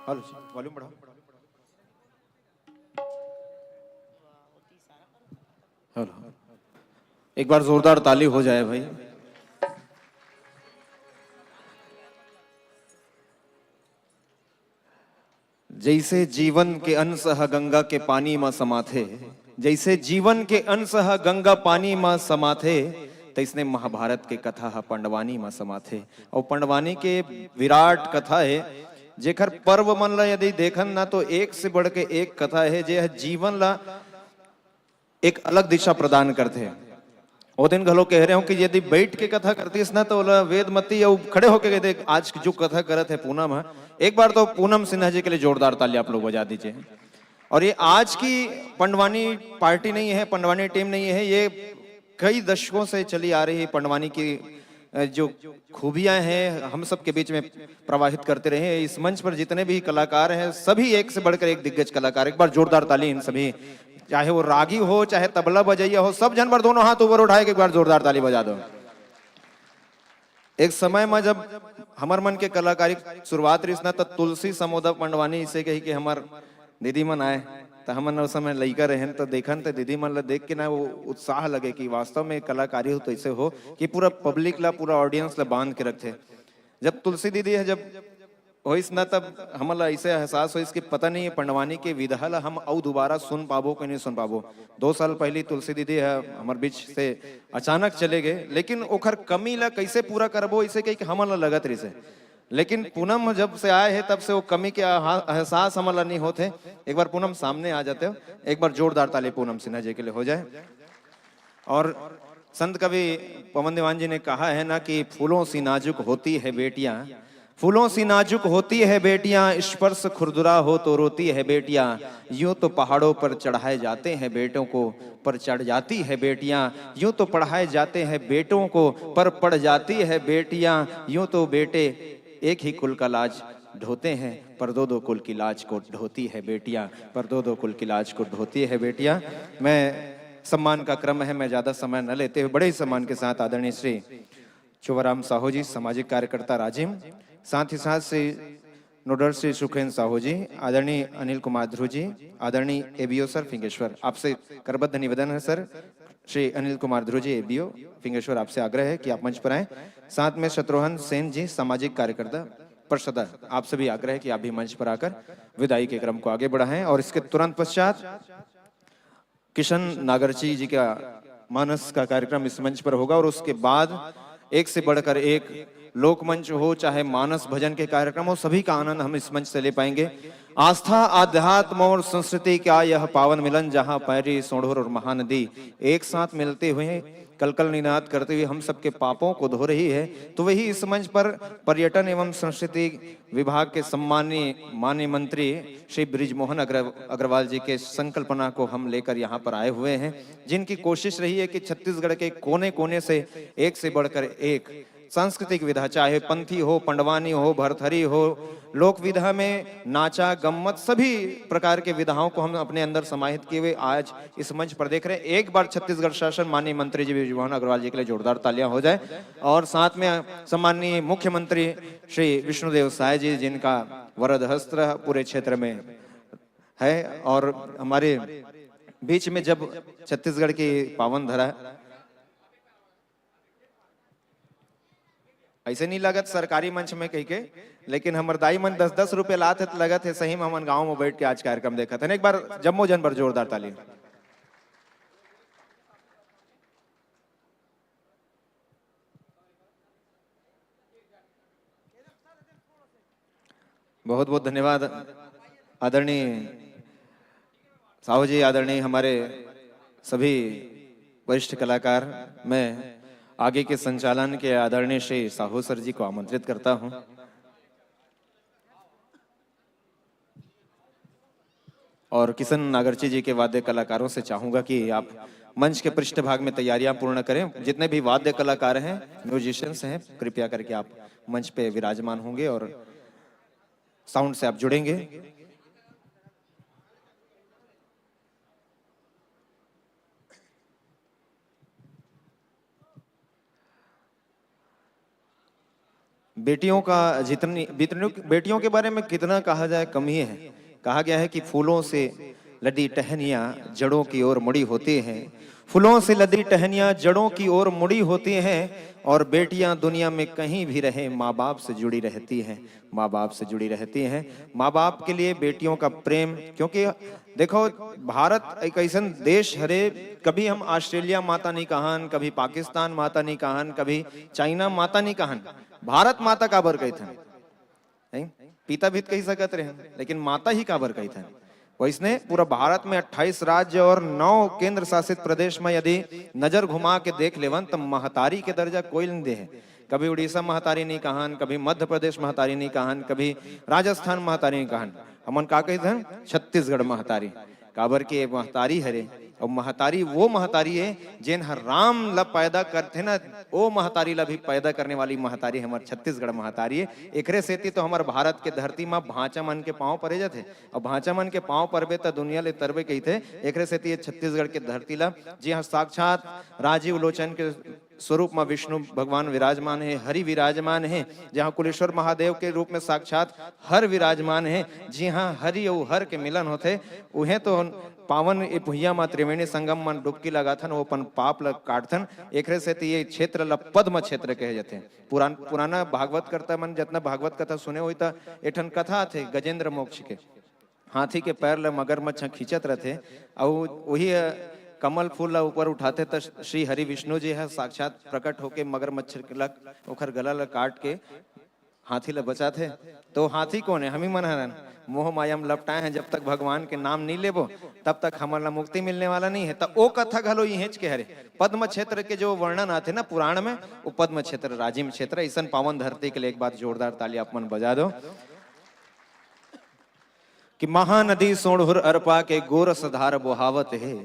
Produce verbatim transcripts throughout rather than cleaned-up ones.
Hello जी, volume बढ़ाओ। Hello, एक बार जोरदार ताली हो जाए भाई। जैसे जीवन के अंश ह गंगा के पानी म समाथे, जैसे जीवन के अंश ह गंगा पानी म समाथे, तैसने महाभारत के कथा ह पंडवानी म समाथे। अउ पंडवानी के विराट कथा हे, जेकर पर्व मन ल यदि देखन ना, तो एक से बढ़ के एक कथा हे, जे ह जीवन ल एक अलग दिशा प्रदान करथे। ओ दिन घलो कह रहे हो कि यदि बैठ के कथा करतीस ना, तो ओला वेदमती अउ खड़े होके कह दे, "आज जो कथा करत है पूनम है।" एक बार तो पूनम सिन्हा जी के लिए जोरदार ताली आप लोग बजा दीजिए। और ये आज की पंडवानी पार्टी नहीं है, पंडवानी टीम नहीं है, ये कई दशकों से चली आ रही पंडवानी की, अ, जो खूबियां हैं, हम सब के बीच में प्रवाहित करते रहे हैं। इस मंच पर जितने भी कलाकार हैं, सभी एक से बढ़कर एक दिग्गज कलाकार। एक बार जोरदार ताली इन सभी, चाहे वो रागी हो, चाहे तबला बजैया हो, सब झन बर दोनों हाथ ऊपर उठाए के एक बार जोरदार ताली बजा दो। एक समय म जब हमर मन के कलाकारी शुरुआत रहिस ना, त तुलसी समोदा पंडवानी इसे कही के हमर दीदी मन आए, त हमन उस समय लइका रहेन, त देखन, त दीदी मन ल देख के ना वो उत्साह लगे कि वास्तव में कलाकारी हो तो ऐसे हो कि पूरा पब्लिक ला, पूरा ऑडियंस ला बांध के रखथे। जब तुलसी दीदी ह जब होइस ना, तब हमन ला ऐसे एहसास होइस कि पता नहीं ये पंडवानी के विधा ला हम अउ दोबारा सुन पाबो कि नहीं सुन पाबो। दो साल पहली तुलसी दीदी ह हमर बीच से अचानक चले गए, लेकिन ओखर कमी ला कैसे पूरा करबो, इसे कही कि हमन ला लगत रहिसे। लेकिन पूनम जब से आए हे, तब से वो कमी के आहा-, एहसास हमन ला नहीं होत हे। एक बार पूनम सामने आ जाते हो, एक बार जोरदार ताली पूनम सिन्हा जी के लिए हो जाए। और संत कवि पवन दीवान जी ने कहा है ना कि फूलों सी नाजुक होती है बेटियां, फूलों सी नाजुक होती है बेटियां, स्पर्श खुरदुरा हो तो रोती है बेटियां। यूं तो पहाड़ों पर चढ़ाए जाते हैं बेटों को, पर चढ़ जाती है बेटियां। यूं तो पढ़ाए जाते हैं बेटों को, पर पढ़ जाती है बेटियां। यूं तो बेटे एक ही कुल का लाज ढोते हैं, पर दो दो कुल की लाज को ढोती है बेटियां, पर दो दो कुल की लाज को ढोती है बेटियां। मैं, सम्मान का क्रम है, मैं ज्यादा समय न लेते हुए बड़े ही सम्मान के साथ आदरणीय श्री चुवाराम साहू जी, सामाजिक कार्यकर्ता राजिम, साथ ही साथ श्री नोडल श्री सुखेन साहू जी, आदरणीय अनिल कुमार ध्रुव जी, आदरणीय एबीओ सर फिंगेश्वर, आपसे करबद्ध निवेदन है सर, श्री अनिल कुमार ध्रुव जी एबीओ फिंगेश्वर, आपसे आग्रह है कि आप मंच पर आएं। साथ में शत्रुघ्न सेन जी, सामाजिक कार्यकर्ता परिषद, आपसे भी आग्रह है कि आप भी मंच पर आकर विदाई के क्रम को आगे बढ़ाएं। और इसके तुरंत पश्चात किशन नागरची जी का मानस का कार्यक्रम इस मंच पर होगा और उसके बाद एक से बढ़कर एक लोकमंच हो, चाहे मानस भजन के कार्यक्रम हो, सभी का आनंद हम इस मंच से ले पाएंगे। आस्था, अध्यात्म और संस्कृति का यह पावन मिलन, जहां पैरी, सोंढूर और महानदी एक साथ मिलते हुए कलकल निनाद करते हुए हम सबके पापों को धो रही है, तो वही इस मंच पर पर्यटन एवं संस्कृति विभाग के सम्माननीय माननीय मंत्री श्री बृजमोहन अग्र-, अग्रवाल जी के संकल्पना को हम लेकर यहाँ पर आए हुए हैं, जिनकी कोशिश रही है कि छत्तीसगढ़ के कोने कोने से एक से बढ़कर एक सांस्कृतिक विधा, चाहे पंथी हो, पंडवानी हो, भरथरी हो, लोक विधा में नाचा गम्मत, सभी प्रकार के विधाओं को हम अपने अंदर समाहित किए हुए आज इस मंच पर देख रहे हैं। एक बार छत्तीसगढ़ शासन माननीय मंत्री जी बृजमोहन अग्रवाल जी के लिए जोरदार तालियां हो जाए और साथ में सम्माननीय मुख्यमंत्री श्री विष्णुदेव साय जी, जिनका वरद हस्त पूरे क्षेत्र में है और हमारे बीच में जब छत्तीसगढ़ की पावन धरा, ऐसे नहीं लगत सरकारी मंच में कह के, लेकिन हमर दाई मन दस दस रुपये लात हे त लगत हे सही में हमन गांव में बैठ के आज कार्यक्रम देखत हन। एक बार जम्मो जन बर जोरदार ताली। बहुत बहुत धन्यवाद आदरणीय साहू जी, आदरणीय हमारे सभी वरिष्ठ कलाकार। मैं आगे के संचालन के आदरणीय श्री साहू सर जी को आमंत्रित करता हूं। और किशन नागरची जी के वाद्य कलाकारों से चाहूंगा कि आप मंच के पृष्ठभाग में तैयारियां पूर्ण करें। जितने भी वाद्य कलाकार हैं, म्यूजिशियंस हैं, कृपया करके आप मंच पे विराजमान होंगे और साउंड से आप जुड़ेंगे। बेटियों का जितनी, बेटियों, बेटियों के बारे में कितना कहा जाए, कम ही है। कहा गया है कि फूलों से लदी टहनियाँ जड़ों की ओर मुड़ी होती हैं, फूलों से लदी टहनियाँ जड़ों की ओर मुड़ी होती हैं, और बेटियाँ दुनिया में कहीं भी रहें, माँ बाप से जुड़ी रहती हैं, माँ बाप से जुड़ी रहती हैं। माँ बाप के लिए बेटियों का प्रेम, क्योंकि देखो, भारत एक ऐसन देश हरे, कभी हम ऑस्ट्रेलिया माता नहीं कहन, कभी पाकिस्तान माता नहीं कहन, कभी चाइना माता नहीं कहन, भारत माता काबर कहिथन? नहीं? पिता भी तो कहि सकत रहे, लेकिन माता ही काबर कहिथन? वैसने पूरा भारत में अट्ठाईस राज्य और नौ केंद्र शासित प्रदेश में यदि नजर घुमा के देख लेवन, त महतारी के दर्जा कोई नहीं दे है। कभी उड़ीसा महतारी नहीं कहन, कभी मध्य प्रदेश महतारी नहीं कहन, कभी राजस्थान महतारी नहीं कहन। हमन का कहिथन? छत्तीसगढ़ महतारी। काबर के ये महतारी हरे, और महतारी वो महतारी है, जेन हर राम ला पैदा करथे ना, वो महतारी ला भी पैदा करने वाली महतारी हमर छत्तीसगढ़ महतारी है। एकरे सेती तो हमर भारत के धरती म भांचा मन के पांव परे जाथे, और भांचा मन के पांव परबे त दुनिया ले तरबे कहिथे। एकरे सेती ये छत्तीसगढ़ के धरती ला, जी हाँ, साक्षात राजीव लोचन के स्वरूप म विष्णु भगवान विराजमान हे, हरि विराजमान हे, जहाँ कुलेश्वर महादेव के रूप में साक्षात हर विराजमान हे, जी हाँ, हरि अउ हर के मिलन होथे, उहें तो पावन ए भुइयां म त्रिवेणी संगम म डुबकी लगाथन, वो अपन पाप ल काटथन। एकरे सेती ये क्षेत्र ल पद्म क्षेत्र कहे जाथे। पुरान-, पुराना भागवत कर्ता मन जतना भागवत कथा सुने होही, त ए ठन कथा आथे गजेंद्र मोक्ष के। हाथी के पैर ल मगरमच्छ ह खींचत रथे, अउ वही, अ, कमल फूल ल ऊपर उठाथे, त श्री हरि विष्णु जी ह साक्षात प्रकट होके मगरमच्छ ल, ओखर गला ल काट के हाथी ल बचाथे। तो हाथी कोन है? हम ही मन हरन। मोह माया म लपटाए हैं, जब तक भगवान के नाम नहीं लेबो, तब तक हमन ला मुक्ति मिलने वाला नहीं है। त ओ कथा घलो इहेच के हरे। पद्म क्षेत्र के जो वर्णन आथे ना पुराण में, वो पद्म क्षेत्र, राजिम क्षेत्र, ऐसन पावन धरती के लिए एक बार जोरदार ताली आप मन बजा दो। कि महानदी सोंढुर अरपा के गोरस धार बोहावत हे,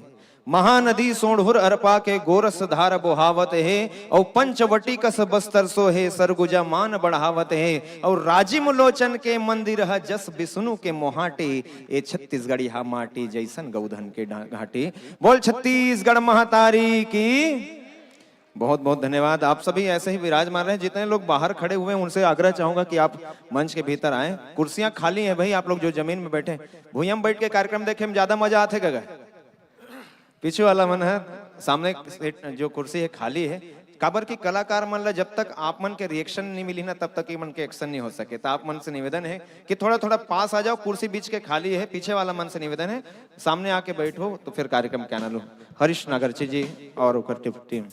महानदी सोंढुर अरपा के गोरस धार बोहावत हे, अउ पंचवटी कस बस्तर सोहे, सरगुजा मान बढ़ावत हे, अउ राजिम लोचन के मंदिर ह जस विष्णु के मोहाटी, ए छत्तीसगढ़िया माटी जैसन गौधन के ढा-, घाटी। बोल छत्तीसगढ़ महतारी की। बहुत बहुत धन्यवाद। आप सभी ऐसे ही विराजमान रहें। जितने लोग बाहर खड़े हुए हैं, उनसे आग्रह चाहूंगा कि आप मंच के भीतर आएं। कुर्सियां खाली हैं भाई, आप लोग जो जमीन में बैठे हैं, भुइयां में बैठ के कार्यक्रम देखे में ज्यादा मजा आथे। गगा पीछे वाला मन है, सामने सीट, जो कुर्सी है खाली है। काबर कि कलाकार मन ला जब तक आप मन के रिएक्शन नहीं मिली ना, तब तक ये मन के एक्शन नहीं हो सके। तो आप मन से निवेदन है कि थोड़ा थोड़ा पास आ जाओ, कुर्सी बीच के खाली है, पीछे वाला मन से निवेदन है, सामने आके बैठो तो फिर कार्यक्रम के आनंद लो। हरीश नागरची जी और ओकर टीम।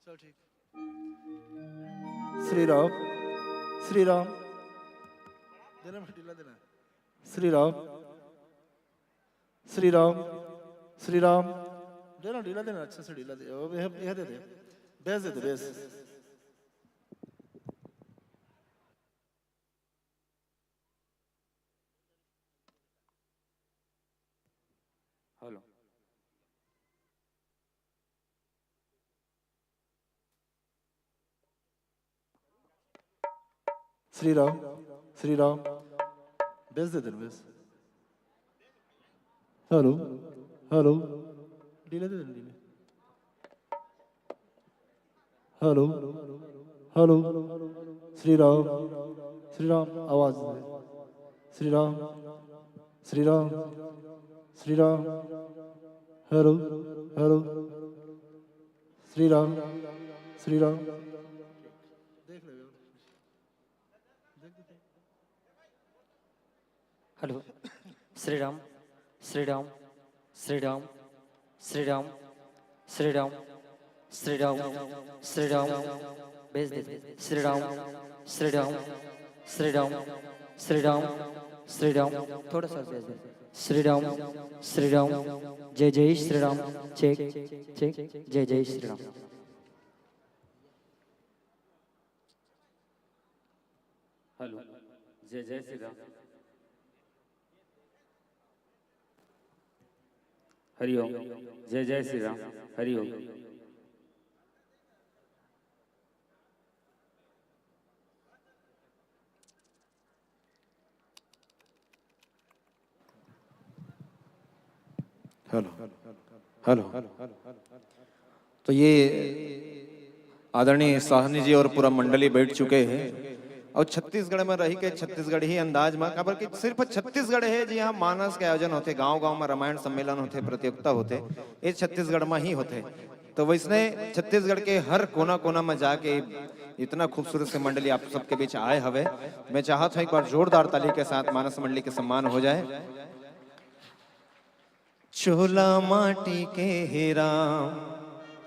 चल ठीक। श्री राम, श्री राम। देना बेटा, ढीला देना। श्री राम, श्री राम, श्री राम। देना, ढीला देना, अच्छा से ढीला दे। ओ, यह, यह दे दे। बेस दे दे, base. Hello. Shri Ram, Shri Ram. Base दे दे, बेस। Hello, hello. डीले दे दे, delay. Hello, hello. Shri Ram, Shri Ram. आवाज दे। Shri Ram, Shri Ram, Shri Ram. Hello, hello. Shri Ram, Shri Ram. Hello. Shri Ram, Shri Ram, Shri Ram, Shri Ram, Shri Ram, Shri Ram, Shri Ram. Base दे दे। श्री राम, श्री राम, श्री राम, श्री राम, श्री राम। थोड़ा सा बेस दे। श्री राम, श्री राम। जय जय श्री राम। Cheque, cheque. जय जय श्री राम। हेलो। जय जय श्री राम। हरिओम। जय जय श्री राम। हरिओम। Hello, hello. तो ये आदरणीय साहनी जी और पूरा मंडली बैठ चुके हैं। और छत्तीसगढ़ में रही के छत्तीसगढ़ी अंदाज में, काबर कि सिर्फ छत्तीसगढ़ हे जिहाँ मानस के आयोजन होथे, गांव-गांव में रामायण सम्मेलन होथे, प्रतियोगिता होथे, ये छत्तीसगढ़ में ही होथे। तो वैसने छत्तीसगढ़ के हर कोना-कोना में जाके इतना खूबसूरत से मंडली आप सबके बीच आए हवे। मैं चाहत हूँ एक बार जोरदार ताली के साथ मानस मंडली के सम्मान हो जाए। चोला माटी के हे राम,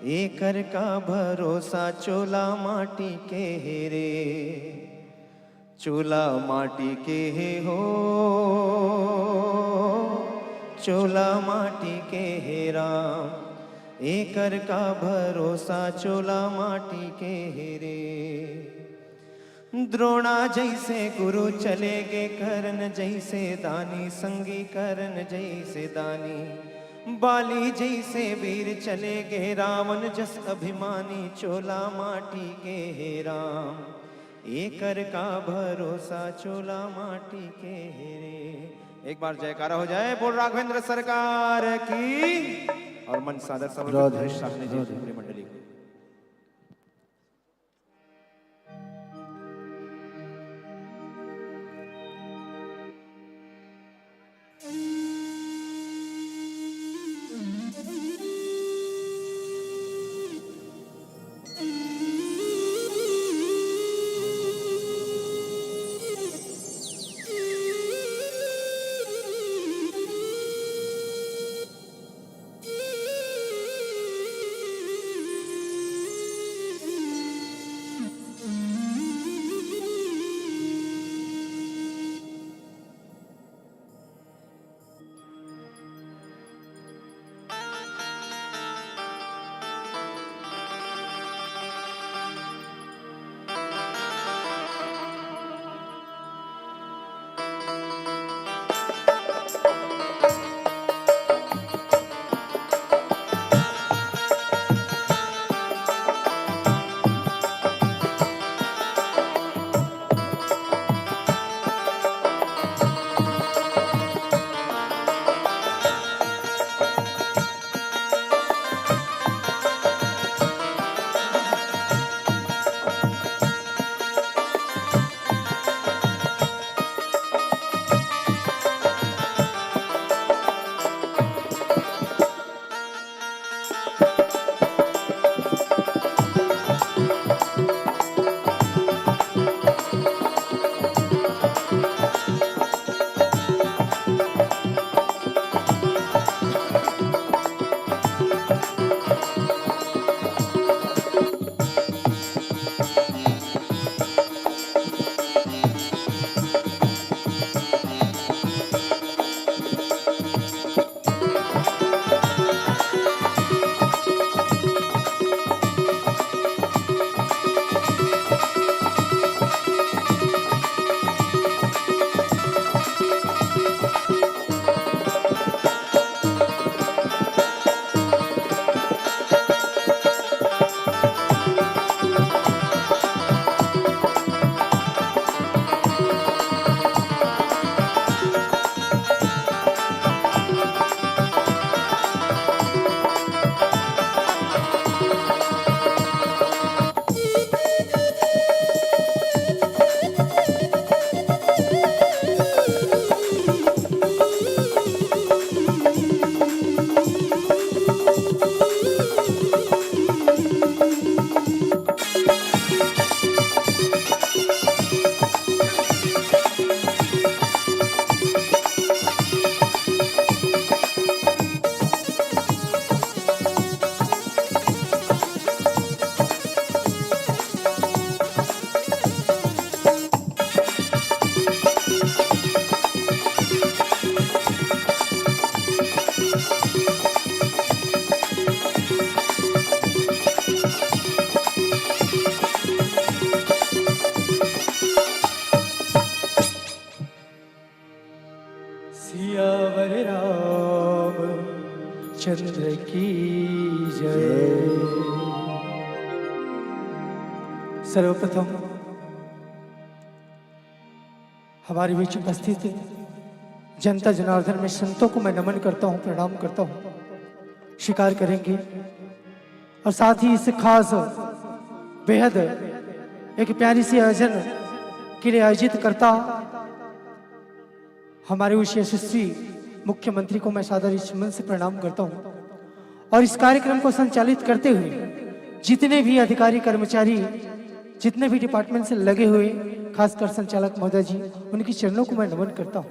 एकर का भरोसा, चोला माटी के हे रे। चोला माटी के हे हो, चोला माटी के हे राम, एकर का भरोसा, चोला माटी के हे रे। द्रोणा जैसे गुरु चले गे, कर्ण जैसे दानी, संगी कर्ण जैसे दानी, बाली जैसे वीर चले गे, रावण जस अभिमानी, चोला माटी के हे राम, एकर का भरोसा, चोला माटी के हे रे। एक बार जयकारा हो जाए, बोल राघवेंद्र सरकार की। और मंच सादर समर्पित राधे, है साहनी जी राधे। पूरी मंडली को। सियावर रामचंद्र की जय। सर्वप्रथम हमारे बीच उपस्थित जनता जनार्दन में संतों को मैं नमन करता हूं, प्रणाम करता हूं, स्वीकार करेंगे। और साथ ही इस खास, बेहद एक प्यारी सी आयोजन के लिए आयोजित करता हमारे उस यशस्वी मुख्यमंत्री को मैं सादर इस मंच से प्रणाम करता हूं। और इस कार्यक्रम को संचालित करते हुए जितने भी अधिकारी, कर्मचारी, जितने भी डिपार्टमेंट से लगे हुए, खासकर संचालक महोदय जी, उनके चरणों को मैं नमन करता हूं।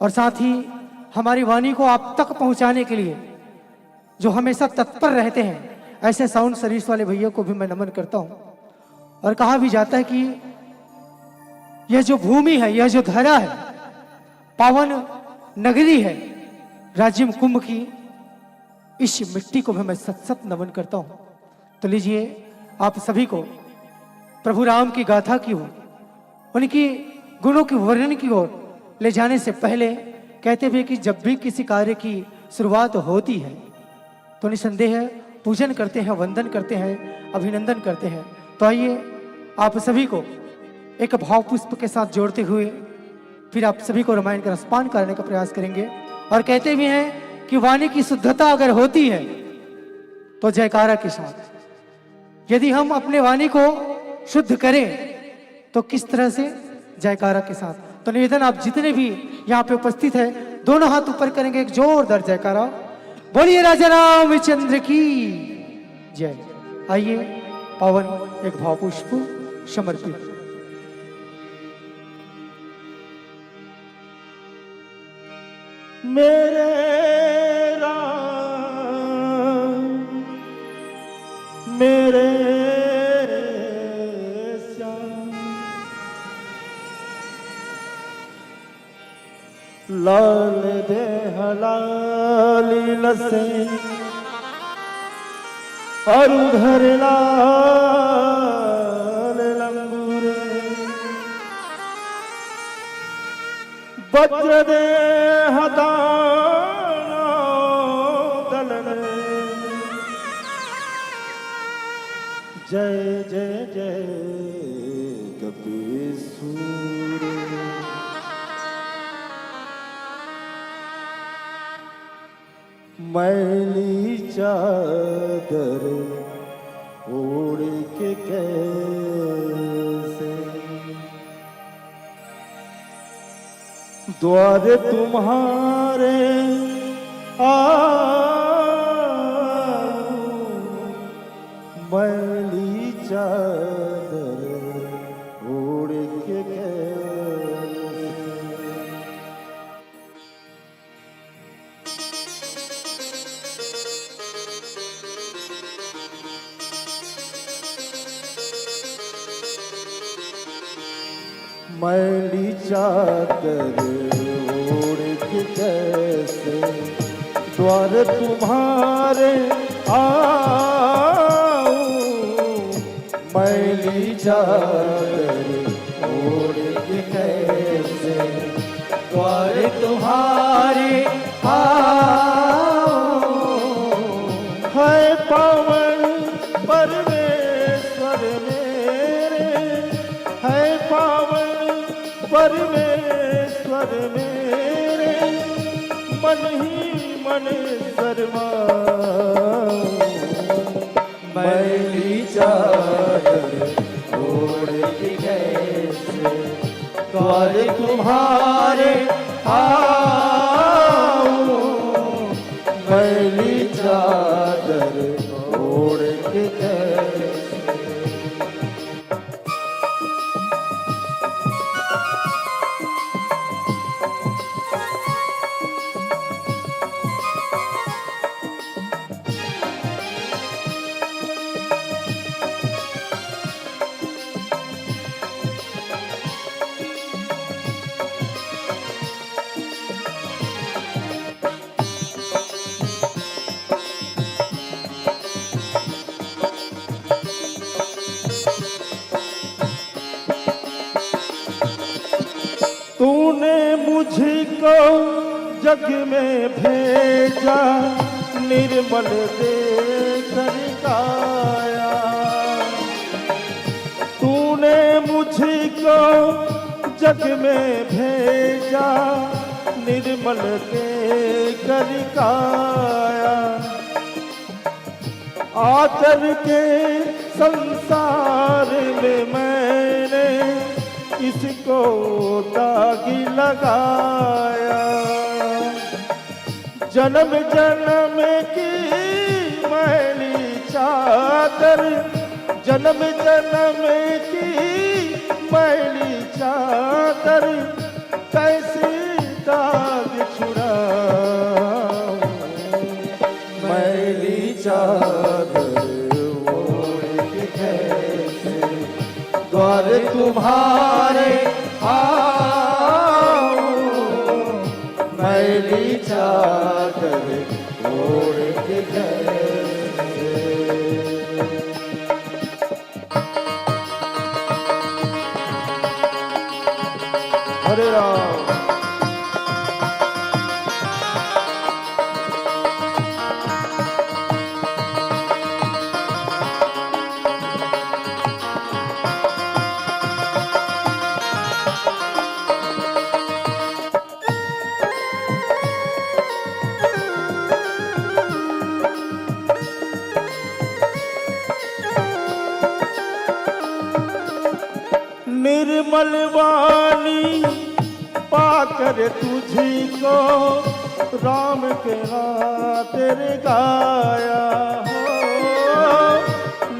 और साथ ही हमारी वाणी को आप तक पहुंचाने के लिए जो हमेशा तत्पर रहते हैं, ऐसे साउंड सर्विस वाले भैया को भी मैं नमन करता हूं। और कहा भी जाता है कि यह जो भूमि है, यह जो धरा है, पावन नगरी है राजिम कुंभ की, इस मिट्टी को भी मैं सत सत नमन करता हूं। तो लीजिए, आप सभी को प्रभु राम की गाथा की ओर, उनकी गुणों की वर्णन की ओर ले जाने से पहले कहते हुए कि जब भी किसी कार्य की शुरुआत होती है तो निसंदेह पूजन करते हैं, वंदन करते हैं, अभिनंदन करते हैं। तो आइए, आप सभी को एक भाव पुष्प के साथ जोड़ते हुए फिर आप सभी को रामायण का रसपान कराने का प्रयास करेंगे। और कहते भी हैं कि वाणी की शुद्धता अगर होती है तो जयकारा के साथ, यदि हम अपने वाणी को शुद्ध करें तो किस तरह से? जयकारा के साथ। तो निवेदन, आप जितने भी यहाँ पे उपस्थित हैं, दोनों हाथ ऊपर करेंगे, एक जोरदार जयकारा, बोलिए राजा रामचंद्र की जय। आइए, पावन एक भाव पुष्प समर्पित। मेरे राम, मेरे श्याम, लाल देह लाली लसे, अरु धर लाल लंगूरे। वज्र देह दानव दलन। जय जय जय कपीसूर। मैली चादर ओढ़ के कैसे द्वार तुम्हारे आऊं, मैली चादर ओढ़ के कैसे। मैली चादर ओढ़ के कैसे द्वार तुम्हारे आऊं, मैली चादर ओढ़ के कैसे द्वार तुम्हारे आऊं। है पावन परमेश्वर मेरे, है पावन परमेश्वर मेरे, मन ही मन शर्माऊं। मैली चादर ओढ़ के कैसे द्वार तुम्हारे आऊं, मैली चादर ओढ़ के कैसे। तूने मुझको जग में भेजा, निर्मल देकर काया। तूने मुझको जग में भेजा, निर्मल देकर काया। आकर के संसार में मैंने इसको दाग लगाया। जन्म जन्म की मैली चादर, जन्म जन्म की मैली चादर, कैसे दाग छुड़ाऊं? मैली चादर ओढ़ के कैसे द्वार तुम्हारे आऊं? मैली चादर ओढ़ के कैसे? हरे राम। निर्मल वाणी पाकर तुझको राम के खातिर गाया हो।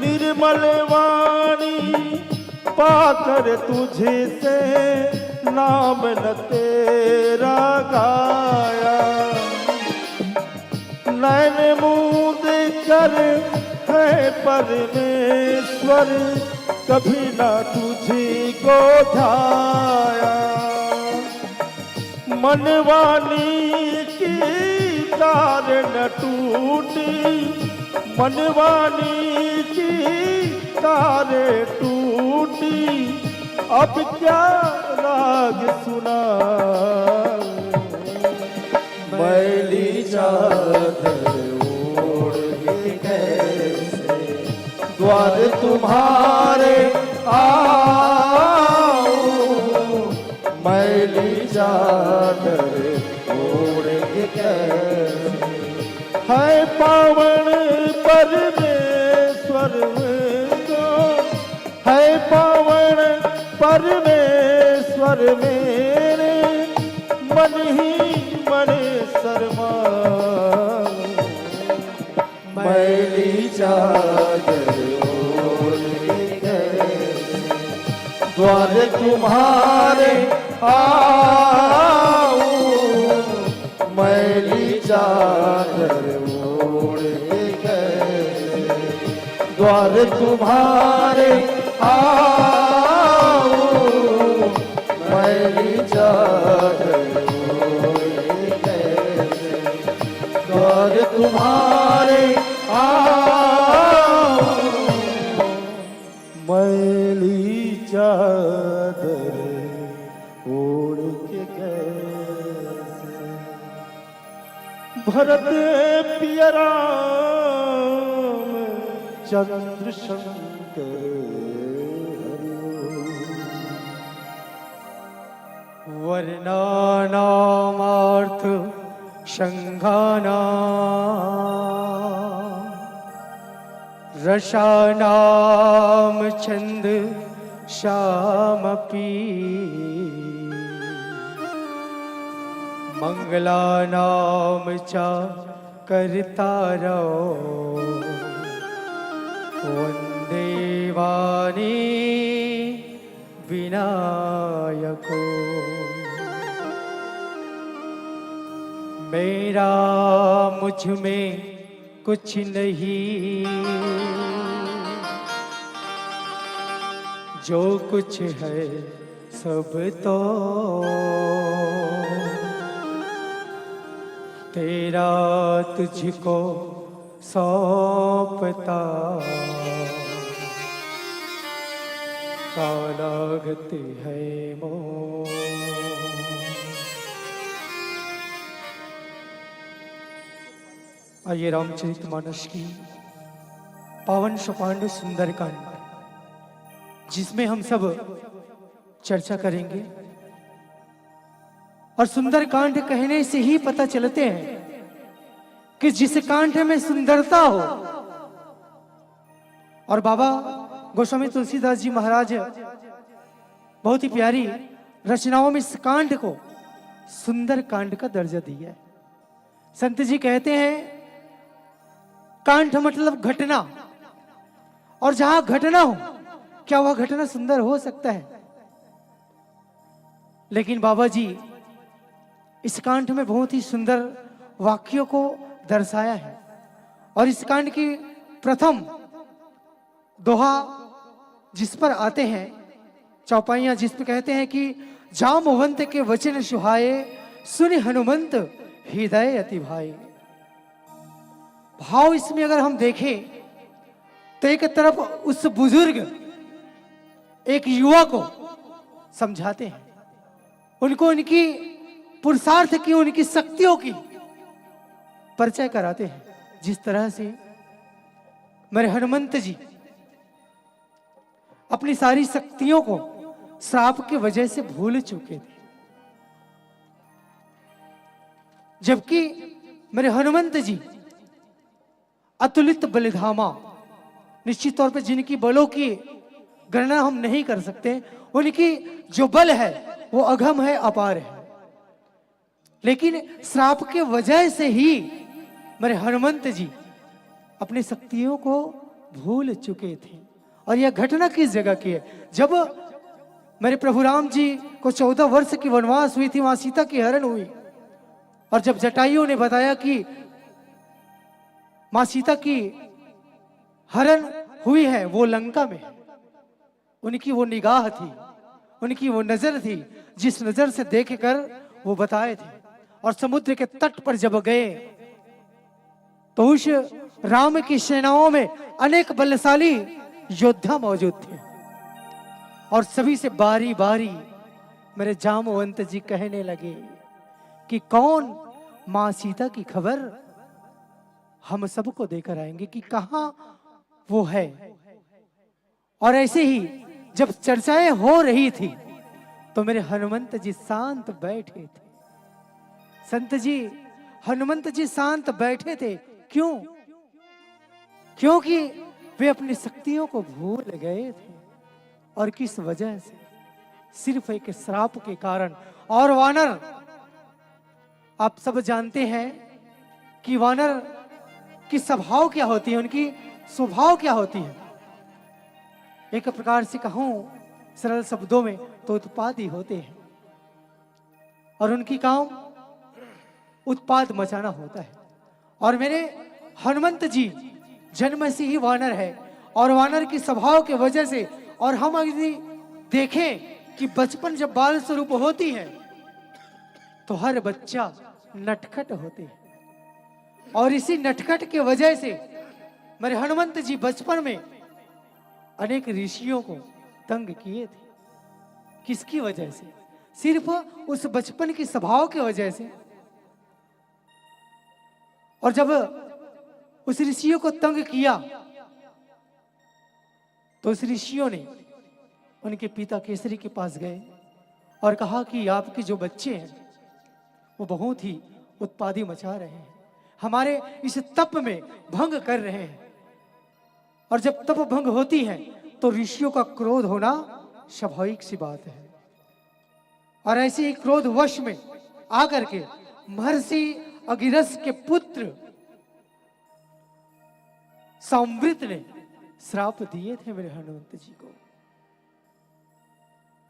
निर्मल वाणी पाकर तुझसे नाम न तेरा गाया। नैन मूंद कर है परमेश्वर, कभी ना तुझी को ध्याया। मनवानी की तार न टूटी, मनवानी की तार टूटी, अब क्या राग सुनाऊं? मैली चादर ओढ़ के कैसे द्वार तुम्हारे आऊं? मैली चादर ओढ़ के कैसे है पावन परमेश्वर को, है पावन परमेश्वर मेरे, मन ही मन शर्मा। मैली चादर ओढ़ के कैसे द्वार तुम्हारे आऊं? मैली चादर ओढ़ के कैसे द्वार तुम्हारे आऊं? मैली चादर ओढ़ के कैसे द्वार तुम्हारे आऊं? मैली चादर ओढ़ के कैसे भरत पिया राम चंद्र शंकर हरि ओम। वर्णानामार्थ संघानां रसानां छंद सामपि मंगलानां च कर्तारौ वंदे वाणी विनायको। मेरा मुझ में कुछ नहीं, जो कुछ है सब तो तेरा, तुझको सौंपता कालागति है मोर। आइए, रामचरित मानस की पावन सोपान सुंदरकांड, जिसमें हम सब चर्चा करेंगे। और सुंदरकांड कहने से ही पता चलते हैं कि जिस कांड में सुंदरता हो, और बाबा गोस्वामी तुलसीदास जी महाराज बहुत ही प्यारी रचनाओं में इस कांड को सुंदरकांड का दर्जा दिया है। संत जी कहते हैं, कांड मतलब घटना, और जहां घटना हो, क्या वह घटना सुंदर हो सकता है? लेकिन बाबा जी इस कांड में बहुत ही सुंदर वाक्यों को दर्शाया है। और इस कांड की प्रथम दोहा जिस पर आते हैं, चौपाइयां जिस पर कहते हैं कि जामवंत के वचन सुहाए, सुनि हनुमंत हृदय अति भाए। भाव इसमें अगर हम देखें तो एक तरफ उस बुजुर्ग, एक युवा को समझाते हैं, उनको उनकी पुरुषार्थ की, उनकी शक्तियों की परिचय कराते हैं, जिस तरह से मेरे हनुमंत जी अपनी सारी शक्तियों को श्राप की वजह से भूल चुके थे, जबकि मेरे हनुमंत जी अतुलित बलिधामा, निश्चित तौर पर जिनकी बलों की गणना हम नहीं कर सकते, उनकी जो बल है वो अगम है, अपार है। लेकिन श्राप के वजह से ही मेरे हनुमंत जी अपनी शक्तियों को भूल चुके थे। और यह घटना किस जगह की है? जब मेरे प्रभु राम जी को चौदह वर्ष की वनवास हुई थी, वहां सीता की हरण हुई, और जब जटायु ने बताया कि माँ सीता की हरण हुई है, वो लंका में है, उनकी वो निगाह थी, उनकी वो नजर थी, जिस नजर से देख कर वो बताए थे। और समुद्र के तट पर जब गए तो उस राम की सेनाओं में अनेक बलशाली योद्धा मौजूद थे, और सभी से बारी बारी मेरे जामवंत जी कहने लगे कि कौन माँ सीता की खबर हम सबको देकर आएंगे, कि कहाँ वो है। और ऐसे ही जब चर्चाएं हो रही थी तो मेरे हनुमंत जी शांत बैठे थे। संत जी, हनुमंत जी शांत बैठे थे। क्यों? क्योंकि वे अपनी शक्तियों को भूल गए थे। और किस वजह से? सिर्फ एक श्राप के कारण। और वानर, आप सब जानते हैं कि वानर की स्वभाव क्या होती है, उनकी स्वभाव क्या होती है। एक प्रकार से कहूं सरल शब्दों में तो उत्पाती होते हैं, और उनकी काम उत्पात मचाना होता है। और मेरे हनुमंत जी जन्म से ही वानर है, और वानर की स्वभाव के वजह से, और हम यदि देखें कि बचपन जब बाल स्वरूप होती है तो हर बच्चा नटखट होते हैं, और इसी नटखट के वजह से मेरे हनुमंत जी बचपन में अनेक ऋषियों को तंग किए थे। किसकी वजह से? सिर्फ उस बचपन की स्वभाव की वजह से। और जब उस ऋषियों को तंग किया तो उस ऋषियों ने उनके पिता केसरी के पास गए और कहा कि आपके जो बच्चे हैं वो बहुत ही उत्पादी मचा रहे हैं, हमारे इस तप में भंग कर रहे हैं। और जब तप भंग होती है तो ऋषियों का क्रोध होना स्वाभाविक सी बात है। और ऐसे ही क्रोधवश में आकर के महर्षि अगिरस के पुत्र सांवृत ने श्राप दिए थे मेरे हनुमंत जी को।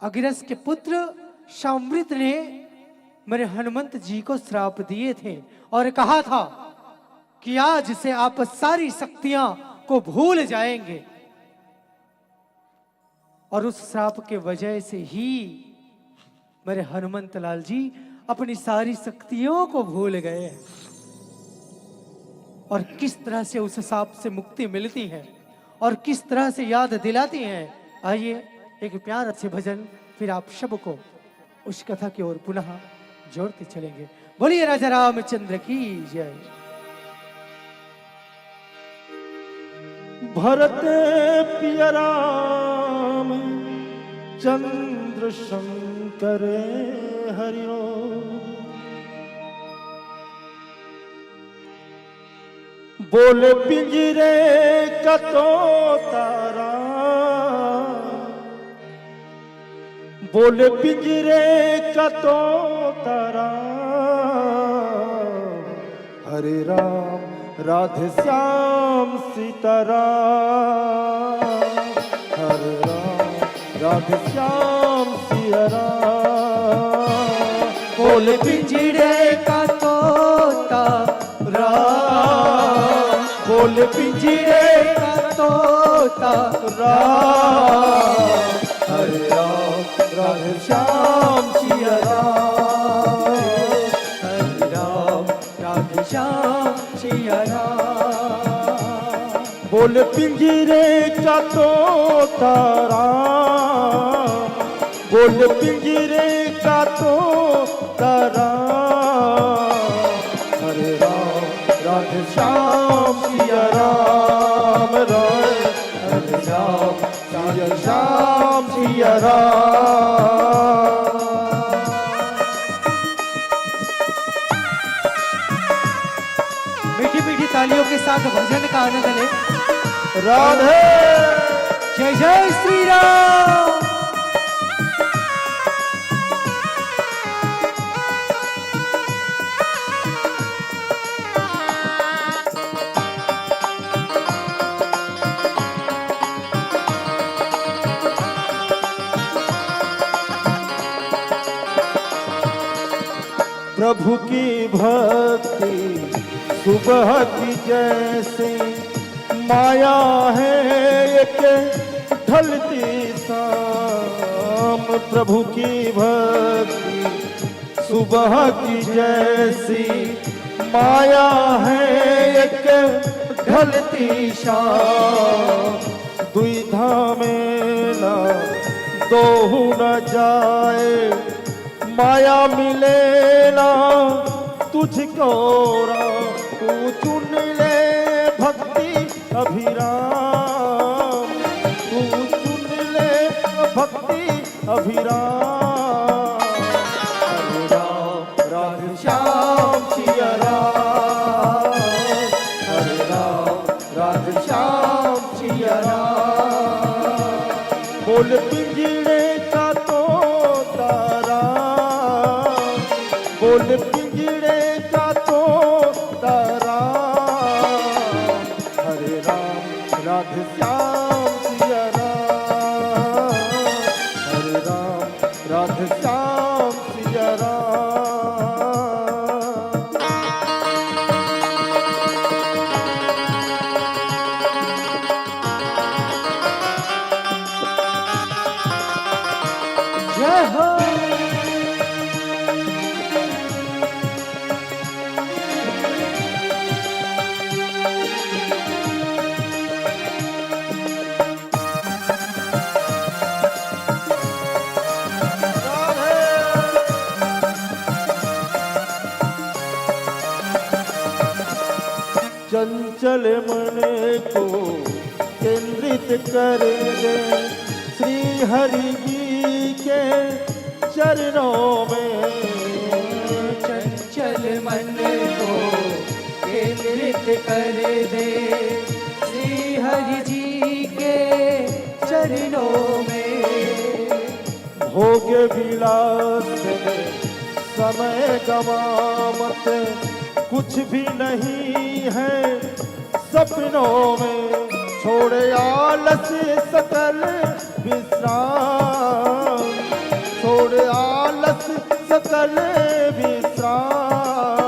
अगिरस के पुत्र सांवृत ने मेरे हनुमंत जी को श्राप दिए थे और कहा था कि आज से आप सारी शक्तियां को भूल जाएंगे। और उस श्राप के वजह से ही मेरे हनुमंत लाल जी अपनी सारी शक्तियों को भूल गए। और किस तरह से उस श्राप से मुक्ति मिलती है और किस तरह से याद दिलाती है, आइए एक प्यारा से भजन, फिर आप सबको उस कथा की ओर पुनः जोड़ते चलेंगे। बोलिए राजा रामचंद्र की जय। भरत पिय राम चंद्र शंकर हरि ओम। बोल पिंजरे का तोता राम, बोल पिंजरे का तोता राम। हरे राम राधे श्याम सीता राम, हरे राम राधे श्याम सिया राम। बोल पिंजरे का तोता राम, बोल पिंजरे का तोता राम। हरे राम राधे श्याम सिया राम, हरे राम राधे श्याम सिया राम। बोल पिंजरे का तोता राम, बोल पिंजरे का तोता राम। हरे राम राधे श्याम सिया राम, राम हरे श्याम सिया श्याम सिया राम। मीठी मीठी तालियों के साथ भजन का आनंद ले। राधे। जय जय श्री राम। प्रभु की भक्ति सुबह की जैसे, माया है एक ढलती शाम। प्रभु की भक्ति सुबह की जैसी, माया है एक ढलती शाम। दुविधा में ना दोहू न जाए, माया मिले ना तुझको राम। तू चुन ले भक्ति अभिराम, तू चुन ले भक्ति अभिराम। हरे राम राधे श्याम सिया राम, हरे राम राधे श्याम सिया राम। बोल पिंजरे का तोता राम, बोल पिंजरे का तोता राम। हरे राम राधे श्याम सिया राम, हरे राम राधे श्याम सिया राम। जय हो। चंचल मन को केंद्रित कर दे श्री हरि जी के चरणों में। चंचल मन को केंद्रित कर दे श्री हरि जी के चरणों में। भोग विलास में समय गवा मत, कुछ भी नहीं है सपनों में। छोड़ आलस सकल विश्राम, छोड़ आलस सकल विश्राम।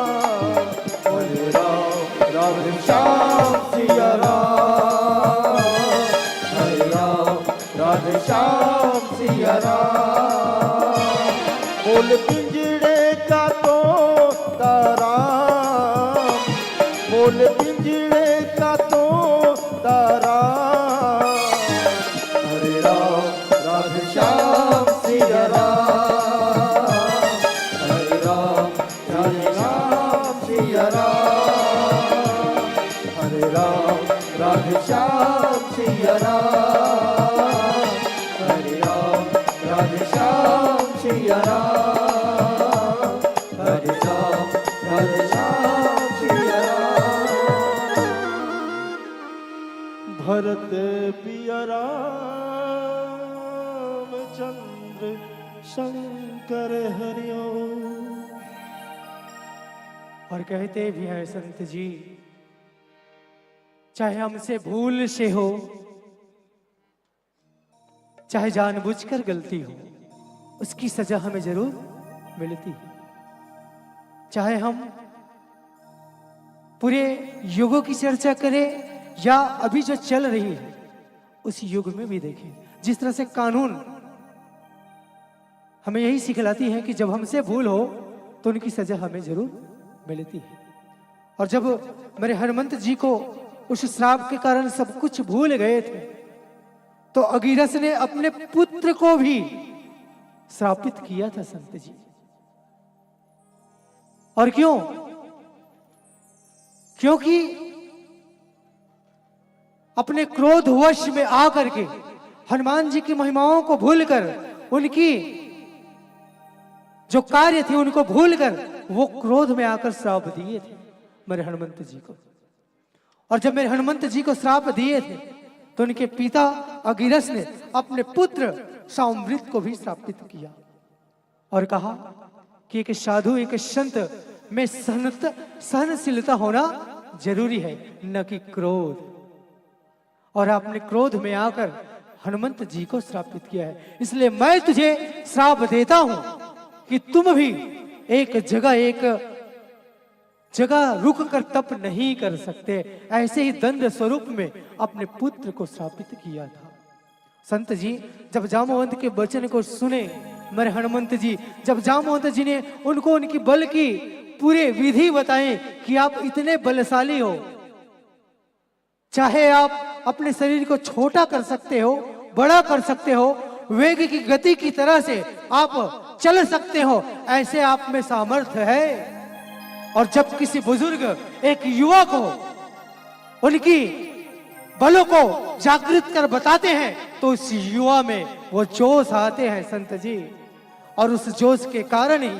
हरे राम राधे श्याम सिया राम, हरे राम राधे श्याम सिया राम। बोल पिंजरे का तोता राम, बोल पिंजरे का तोता राम। हरे राम राधे श्याम सिया राम, हरे राम राधे श्याम सिया राम, हरे राम राधे श्याम राम, हरे राम, राधे श्याम सिया राम, हरे राम, राधे श्याम सिया राम। भरत पिया रामचंद्र शंकर हरिओ। और कहते भी हैं संत जी, चाहे हमसे भूल से हो, चाहे जानबूझकर गलती हो, उसकी सजा हमें जरूर मिलती है। चाहे हम पूरे युगों की चर्चा करें या अभी जो चल रही है, उस युग में भी देखें, जिस तरह से कानून हमें यही सिखलाती है कि जब हमसे भूल हो, तो उनकी सजा हमें जरूर मिलती है। और जब मेरे हनुमंत जी को उस श्राप के कारण सब कुछ भूल गए थे, तो अगिरस ने अपने पुत्र को भी श्रापित किया था संत जी। और क्यों? क्योंकि अपने क्रोधवश में आकर के हनुमान जी की महिमाओं को भूलकर उनकी जो कार्य थे उनको भूलकर वो क्रोध में आकर श्राप दिए थे मेरे हनुमंत जी को। और जब मेरे हनुमंत जी को श्राप दिए थे तो उनके पिता अगिरस ने अपने पुत्र साम्रित को भी श्रापित किया और कहा कि एक साधु, एक संत में सहनत-, सहनशीलता होना जरूरी है, न कि क्रोध। और आपने क्रोध में आकर हनुमंत जी को श्रापित किया है, इसलिए मैं तुझे श्राप देता हूं कि तुम भी एक जगह, एक जगह रुक कर तप नहीं कर सकते, ऐसे ही दंड स्वरूप में अपने पुत्र को श्रापित किया था। संत जी जब जामवंत के वचन को सुने, मेरे हनुमंत जी, जब जामवंत जी ने उनको उनकी बल की पूरे विधि बताए कि आप इतने बलशाली हो, चाहे आप अपने शरीर को छोटा कर सकते हो, बड़ा कर सकते हो, वेग की गति की तरह से आप चल सकते हो, ऐसे आप में सामर्थ्य है। और जब किसी बुजुर्ग एक युवा को उनकी बलों को जागृत कर बताते हैं तो उस युवा में वो जोश आते हैं संत जी। और उस जोश के कारण ही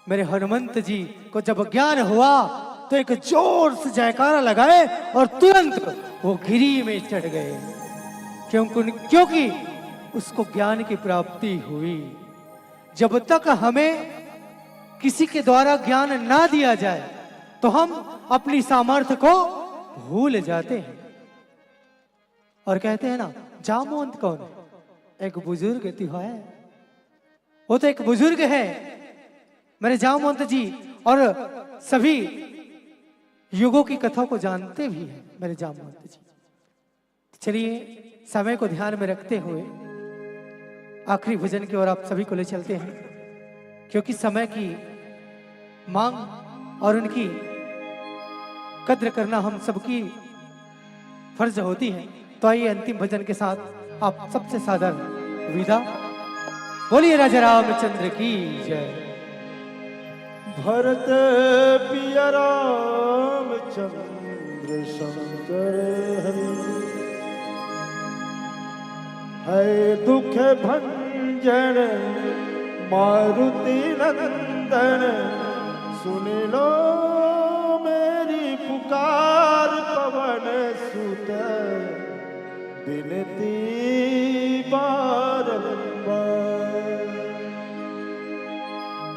मेरे हनुमंत जी को जब ज्ञान हुआ तो एक जोर से जयकारा लगाए और तुरंत वो गिरी में चढ़ गए, क्योंकि क्योंकि उसको ज्ञान की प्राप्ति हुई। जब तक हमें किसी के द्वारा ज्ञान ना दिया जाए तो हम अपनी सामर्थ्य को भूल जाते हैं। और कहते हैं ना, जामवंत कौन है? एक बुजुर्ग तो है, वो तो एक बुजुर्ग है मेरे जामवंत जी। और सभी युगों की कथा को जानते भी हैं मेरे जामवंत जी। चलिए, समय को ध्यान में रखते हुए आखिरी भजन की ओर आप सभी को ले चलते हैं, क्योंकि समय की मांग और उनकी कद्र करना हम सबकी फर्ज होती है। तो आइए, अंतिम भजन के साथ आप सबसे सादर विदा। बोलिए राजा रामचंद्र की जय। भरत पिया रामचंद्र शंकर हरि, है दुख भंजन मारुति नंदन, सुन लो मेरी पुकार पवन सुत बिनती बारंबार।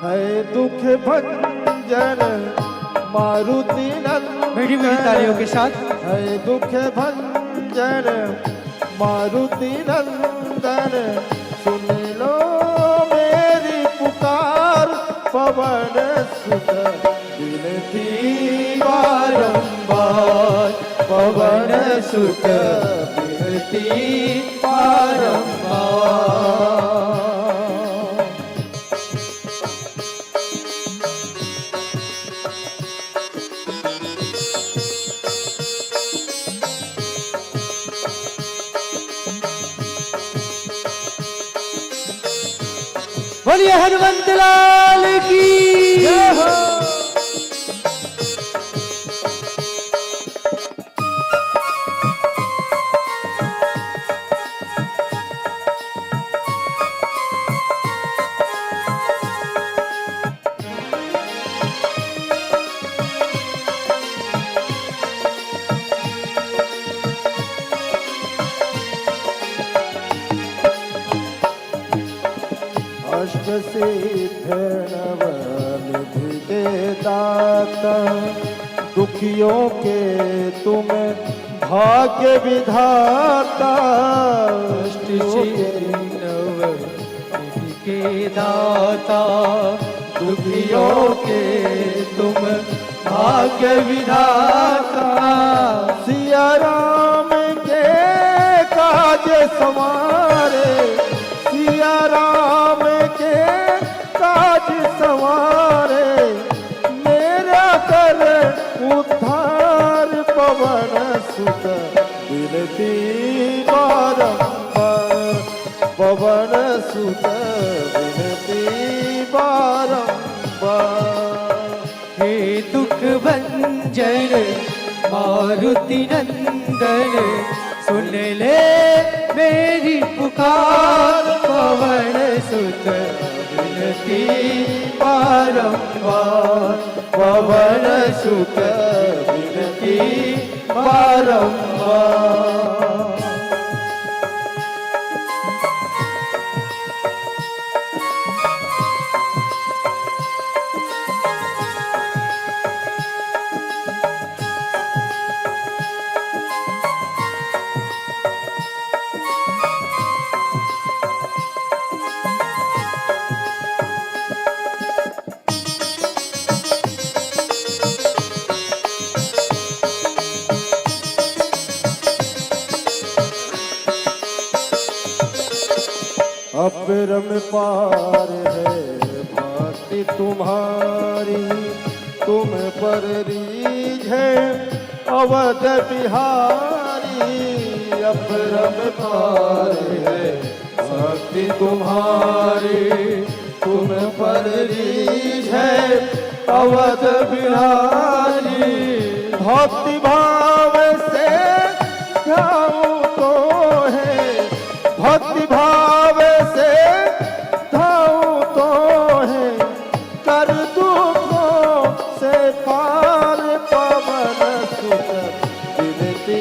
है दुख भंजन मारुति नंदन, मीठी मीठी तालियों के साथ। है दुख भंजन मारुति नंदन, सुन लो मेरी पुकार पवन सुत बिनती बारंबार, पवन सुत बिनती बारंबार। बोलिए हनुमंत लाल की जय हो। तीर्थ नवनिधि के दाता, दुखियों के तुम भाग्य विधाता। अष्ट श्री नवनिधि के दाता, दुखियों के तुम भाग्य विधाता। सिया राम के काज संवारे, सिया राम के काज संवारे, मेरा कर उद्धार। पवन सुत विनती बारंबार, पवन सुत विनती बारंबार। हे दुख भंजन मारुति नंदन, सुन ले मेरी पुकार। पवन सुत विनती बारंबार, पवन सुत विनती बारंबार। अपरम पार है भक्ति तुम्हारी, तुम पर रीझ है अवध बिहारी। अपरम पार है भक्ति तुम्हारी, तुम पर रीझ है अवध बिहारी। भक्ति भाव से ध्याऊं तो है, भक्ति भाव से ध्याऊं तो है, कर दुखों से पार। पवन सुत विनती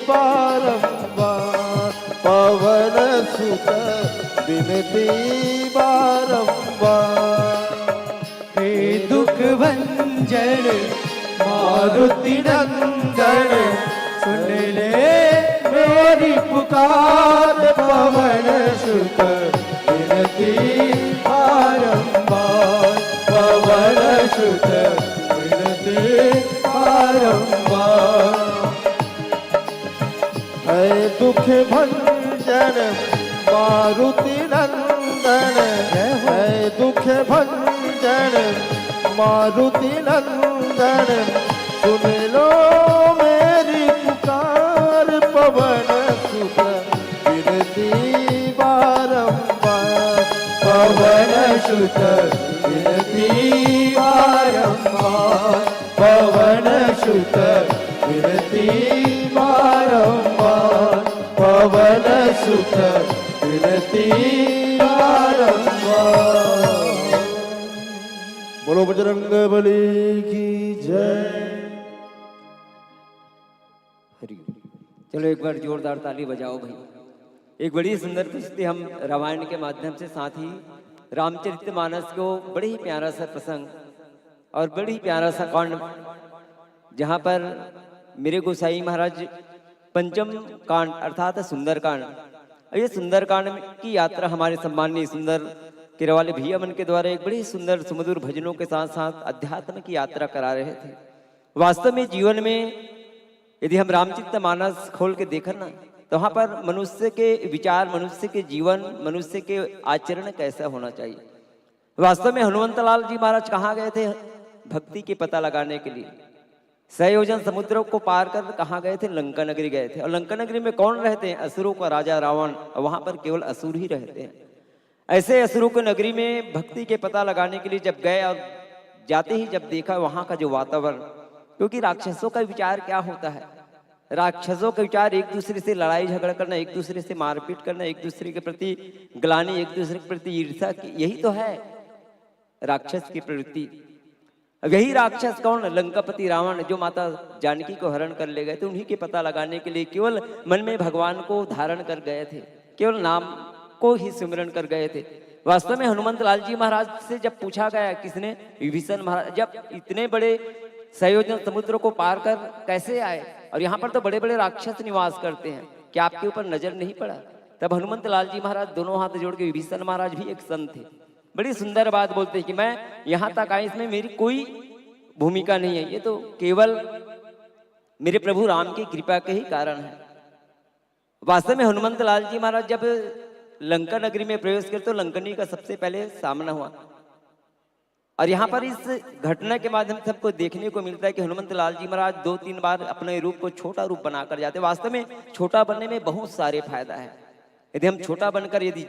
बारंबार, पवन सुत विनती बारंबार। हे दुख भंजन मारुति नंदन, सुन ले मेरी पुकार। पवन सुत विनती बारंबार, पवन सुत विनती बारंबार। है दुख भंजन मारुति नंदन, जय हो। है दुख भंजन मारुति नंदन, सुन लो मेरी पुकार। पवन सुत विनती बारंबार, पवन सुत विनती बारंबार, पवन सुत विनती बारंबार, पवन सुत विनती बारंबार। बोलो बजरंग बली की जय। हरि ओम। चलो, एक बार जोरदार ताली बजाओ भाई। एक बड़ी सुंदर प्रस्तुति हम रामायण के माध्यम से, साथ ही रामचरितमानस को बड़े ही प्यारा सा प्रसंग और बड़े ही प्यारा सा कांड, जहाँ पर मेरे गोसाई महाराज पंचम कांड अर्थात सुंदरकांड, और ये सुंदरकांड की यात्रा हमारे सम्माननीय सुंदर केरा वाले भैया मन के द्वारा एक बड़ी सुंदर सुमधुर भजनों के साथ साथ अध्यात्म की यात्रा करा रहे थे। वास्तव में जीवन में यदि हम रामचरित मानस खोल के देखन ना, तो वहां पर मनुष्य के विचार, मनुष्य के जीवन, मनुष्य के आचरण कैसा होना चाहिए। वास्तव में हनुमंत लाल जी महाराज कहाँ गए थे भक्ति के पता लगाने के लिए? सौ योजन समुद्र को पार कर कहाँ गए थे? लंका नगरी गए थे। और लंका नगरी में कौन रहते हैं? असुरों का राजा रावण। और वहां पर केवल असुर ही रहते हैं। ऐसे असुरों की नगरी में भक्ति के पता लगाने के लिए जब गए और जाते ही जब देखा वहां का जो वातावरण, क्योंकि राक्षसों का विचार क्या होता है, राक्षसों का विचार एक दूसरे से लड़ाई झगड़ा करना, एक दूसरे से मारपीट करना, एक दूसरे के प्रति ग्लानि, एक दूसरे के प्रति ईर्ष्या की, यही तो है राक्षस की प्रवृत्ति। अब यही राक्षस कौन? लंकापति रावण, जो माता जानकी को हरण कर ले गए थे। उन्हीं के पता लगाने के लिए केवल मन में भगवान को धारण कर गए थे, केवल नाम को ही सिमरण कर गए थे। वास्तव में हनुमंत लाल जी महाराज से जब पूछा गया, किसने, विभीषण महाराज, जब इतने बड़े संयोजन समुद्र को पार कर कैसे आए, और यहाँ पर तो बड़े बड़े राक्षस निवास करते हैं, क्या आपके ऊपर नजर नहीं पड़ा? तब हनुमंत लाल जी महाराज दोनों हाथ जोड़ के, विभीषण महाराज भी एक संत थे, बड़ी सुंदर बात बोलते हैं कि मैं यहाँ तक आए, इसमें मेरी कोई भूमिका नहीं है, ये तो केवल मेरे प्रभु राम की कृपा के ही कारण है। वास्तव में हनुमंत लाल जी महाराज जब लंका नगरी में प्रवेश करे तो लंकनी का सबसे पहले सामना हुआ। और यहाँ पर इस घटना के माध्यम से हमको देखने को मिलता है कि हनुमंत लाल जी महाराज दो तीन बार अपने रूप को छोटा रूप बनाकर जाते। वास्तव में छोटा बनने में बहुत सारे फायदा है। यदि हम छोटा बनकर यदि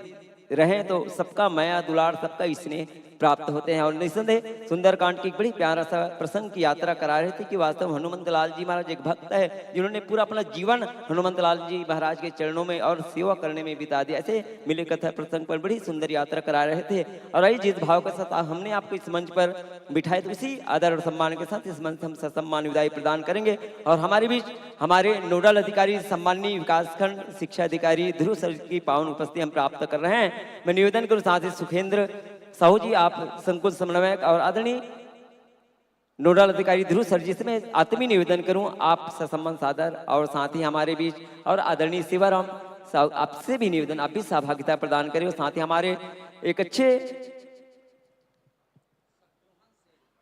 रहें तो सबका मया दुलार, सबका स्नेह प्राप्त होते हैं। और निसंदेह सुंदरकांड की एक बड़ी प्यारा सा प्रसंग की यात्रा करा रहे थे कि वास्तव में हनुमंत लाल जी महाराज एक भक्त है, जिन्होंने पूरा अपना जीवन हनुमंत लाल जी महाराज के चरणों में और सेवा करने में बिता दिया। ऐसे मिले कथा प्रसंग पर बड़ी सुंदर यात्रा करा रहे थे। और आइए, जिस भाव के साथ हमने आपको इस मंच पर बिठाए, तो उसी आदर और सम्मान के साथ इस मंच से हम ससम्मान विदाई प्रदान करेंगे। और हमारे बीच हमारे नोडल अधिकारी सम्माननीय विकासखंड शिक्षा अधिकारी ध्रुव सर की पावन उपस्थिति हम प्राप्त कर रहे हैं। मैं निवेदन करूं, साथ ही सुखेंद्र साहू जी, आप संकुल समन्वयक, और आदरणीय नोडल अधिकारी ध्रुव सर जी से मैं आत्मीय निवेदन करूं, आप ससम्मान सादर और साथ ही हमारे बीच, और आदरणीय सेवाराम साहू, आपसे भी निवेदन, आप भी सहभागिता प्रदान करें। और साथ ही हमारे एक अच्छे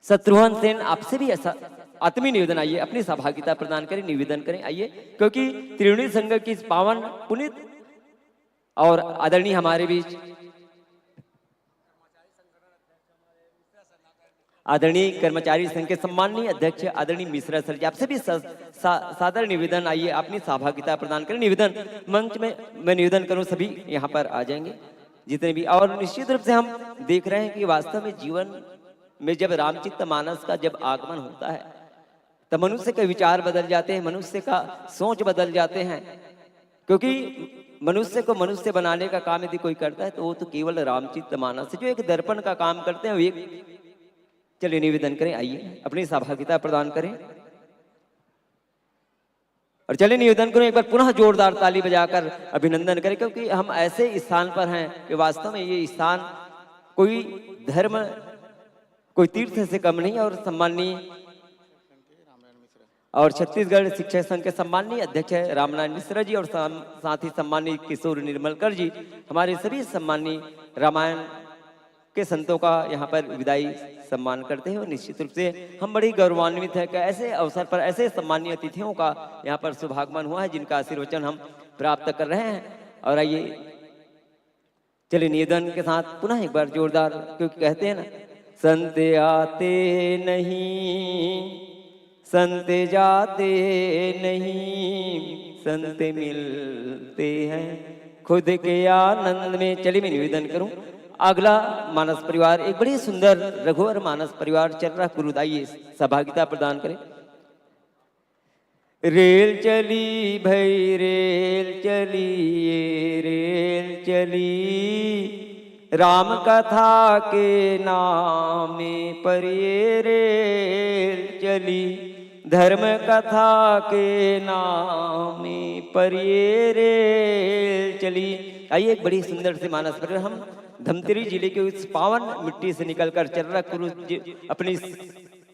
शत्रुघ्न सेन, आपसे भी ऐसा आत्मीय निवेदन, आइए अपनी सहभागिता प्रदान करें, निवेदन करें, आइए, क्योंकि त्रिवेणी संगम की इस पावन पुनीत और आदरणीय हमारे बीच आदरणीय कर्मचारी संघ के सम्माननीय अध्यक्ष आदरणीय मिश्रा सर जी, आपसे भी सा, सा, सादर निवेदन, आइए अपनी सहभागिता प्रदान करें। निवेदन मंच में मैं निवेदन करूं, सभी यहाँ पर आ जाएंगे जितने भी। और निश्चित रूप से हम देख रहे हैं कि वास्तव में जीवन में जब रामचित्त मानस का जब आगमन होता है, तब मनुष्य के विचार बदल जाते हैं, मनुष्य का सोच बदल जाते हैं। क्योंकि मनुष्य को मनुष्य बनाने का काम यदि कोई करता है तो वो तो केवल रामचित्त मानस है, जो एक दर्पण का काम करते हैं। वो एक, चलिए निवेदन करें, आइए अपनी सहभागिता प्रदान करें। और चलिए निवेदन करूं, एक बार पुनः जोरदार ताली बजाकर अभिनंदन करें, क्योंकि हम ऐसे स्थान पर हैं कि वास्तव में ये स्थान कोई धर्म, कोई तीर्थ से कम नहीं। और सम्माननीय और छत्तीसगढ़ शिक्षक संघ के सम्माननीय अध्यक्ष है रामनारायण मिश्रा जी और साम-, साथ ही सम्माननीय किशोर निर्मलकर जी, हमारे सभी सम्माननीय रामायण के संतों का यहाँ पर विदाई सम्मान करते हैं। और निश्चित रूप से हम बड़ी गौरवान्वित है कि ऐसे अवसर पर ऐसे सम्माननीय अतिथियों का यहाँ पर शुभागमन हुआ है, जिनका आशीर्वचन हम प्राप्त कर रहे हैं। और आइए, चलिए निवेदन के साथ पुनः एक बार जोरदार, क्योंकि कहते हैं ना, संत आते नहीं, संत जाते नहीं, संत मिलते हैं खुद के आनंद में। चलिए मैं निवेदन करूं, अगला मानस परिवार, एक बड़ी सुंदर रघुवर मानस परिवार चल रहा कुरुद, आइए सहभागिता प्रदान करें। रेल चली भई रेल चली, ये रेल चली, राम कथा के नामे पर ये रेल चली, धर्म कथा के नामे पर ये रेल चली। आइए, एक बड़ी सुंदर सी मानस पर हम धमतरी जिले के उस पावन मिट्टी से निकलकर चर्रा कुरुद जी अपनी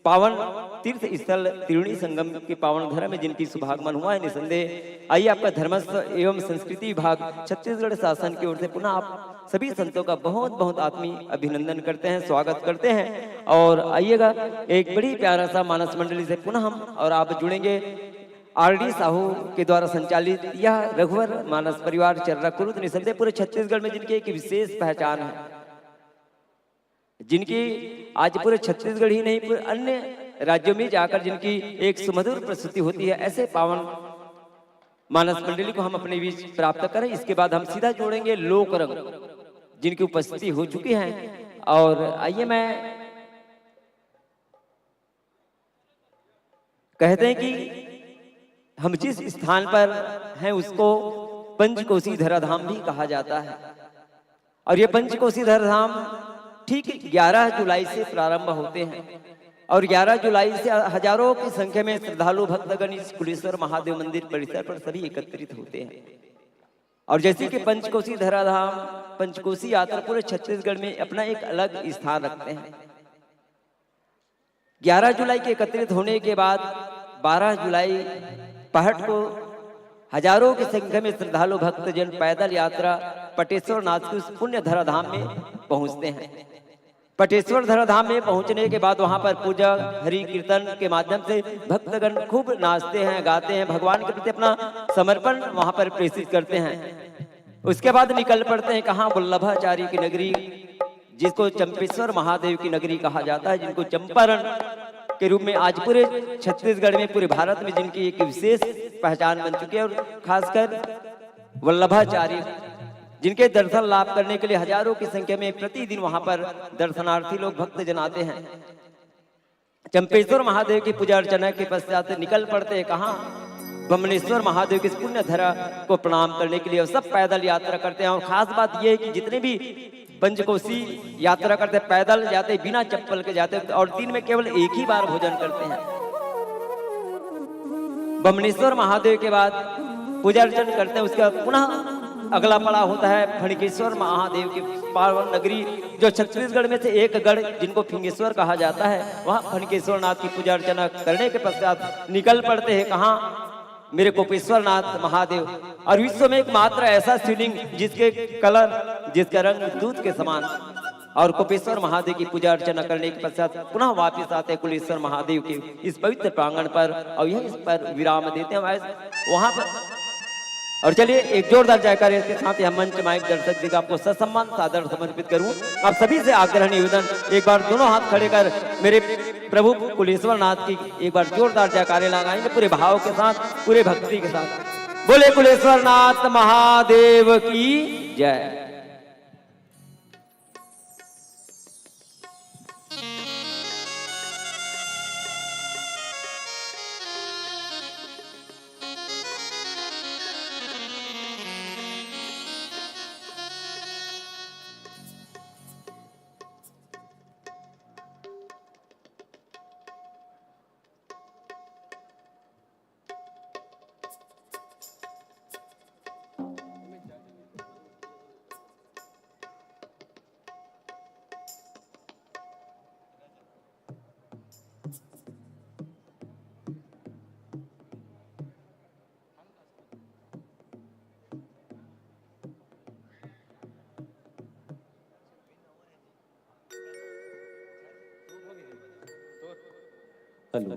पावन तीर्थ स्थल त्रिवेणी संगम के पावन धरा में जिनकी शुभागमन हुआ है, निसंदेह आइए, आपका धर्मस्व एवं संस्कृति विभाग छत्तीसगढ़ शासन की ओर से पुनः आप सभी संतों का बहुत बहुत आत्मीय अभिनंदन करते हैं, स्वागत करते हैं। और आइएगा, एक बड़ी प्यारा सा मानस मंडली से पुनः हम और आप जुड़ेंगे। आरडी साहू के द्वारा संचालित यह रघुवर मानस परिवार चर्रा कुरुद निसंदेह पूरे छत्तीसगढ़ में जिनकी एक विशेष पहचान है, जिनकी आज पूरे छत्तीसगढ़ ही नहीं, पूरे अन्य राज्यों में जाकर जिनकी एक सुमधुर प्रस्तुति होती है, ऐसे पावन मानस मंडली को हम अपने बीच प्राप्त करें। इसके बाद हम सीधा जोड़ेंगे लोक रंग, जिनकी उपस्थिति हो चुकी है। और आइए, मैं कहते हैं कि हम जिस स्थान पर हैं, उसको पंचकोसी धराधाम भी कहा जाता है। और ये पंचकोसी धराधाम ठीक ग्यारह जुलाई से प्रारंभ होते हैं और ग्यारह जुलाई से हजारों की संख्या में श्रद्धालु भक्तगण इस कुलेश्वर महादेव मंदिर परिसर पर सभी एकत्रित होते हैं। और जैसे कि पंचकोसी धराधाम, पंचकोसी यात्रा पूरे छत्तीसगढ़ में अपना एक अलग स्थान रखते हैं। ग्यारह जुलाई के एकत्रित होने के बाद बारह जुलाई पहट को हजारों की संख्या में श्रद्धालु भक्तजन पैदल यात्रा पटेश्वर नाथ के उस पुण्य धराधाम में पहुंचते हैं। पटेश्वर धराधाम में पहुंचने के बाद वहां पर पूजा, हरि कीर्तन के माध्यम से भक्तगण खूब नाचते हैं, गाते हैं, भगवान के प्रति अपना समर्पण वहां पर प्रेषित करते हैं। उसके बाद निकल पड़ते हैं कहाँ? वल्लभाचार्य की नगरी, जिसको चंपेश्वर महादेव की नगरी कहा जाता है, जिनको चंपारण के रूप में आज पूरे छत्तीसगढ़ में, पूरे भारत में जिनकी एक विशेष पहचान बन चुकी है। और खासकर वल्लभाचार्य, जिनके दर्शन लाभ करने के लिए हजारों की संख्या में प्रतिदिन वहां पर दर्शनार्थी लोग, भक्तजन आते हैं। चंपेश्वर महादेव की पूजा अर्चना के पश्चात निकल पड़ते हैं कहाँ? बमनेश्वर महादेव की इस पुण्य धरा को प्रणाम करने के लिए। और सब पैदल यात्रा करते हैं। और खास बात यह है कि जितने भी पंचकोसी यात्रा करते हैं, पैदल जाते हैं, बिना चप्पल के जाते हैं और दिन में केवल एक ही बार भोजन करते हैं। बमनेश्वर महादेव के बाद पूजा अर्चन करते हैं, उसके बाद पुनः अगला पड़ाव होता है फणिकेश्वर महादेव की पावन नगरी, जो छत्तीसगढ़ में से एक गढ़ जिनको फिंगेश्वर कहा जाता है, वहाँ फणिकेश्वर नाथ की पूजा अर्चना करने के पश्चात निकल पड़ते हैं कहाँ? मेरे कोपेश्वर नाथ महादेव। और विश्व में एकमात्र ऐसा शिवलिंग जिसके कलर, जिसका रंग दूध के समान। और कोपेश्वर महादेव की पूजा अर्चना करने के पश्चात पुनः वापस आते हैं कुलेश्वर महादेव के इस पवित्र प्रांगण पर और यहीं इस पर विराम देते हैं। वहां पर और चलिए, एक जोरदार जयकारे के साथ यह मंच माइक दर्शक जी का आपको ससम्मान सादर समर्पित करूं। आप सभी से आग्रह निवेदन, एक बार दोनों हाथ खड़े कर मेरे प्रभु कुलेश्वर नाथ की एक बार जोरदार जयकारे लगाएंगे पूरे भाव के साथ, पूरे भक्ति के साथ। बोले कुलेश्वर नाथ महादेव की जय। हेलो।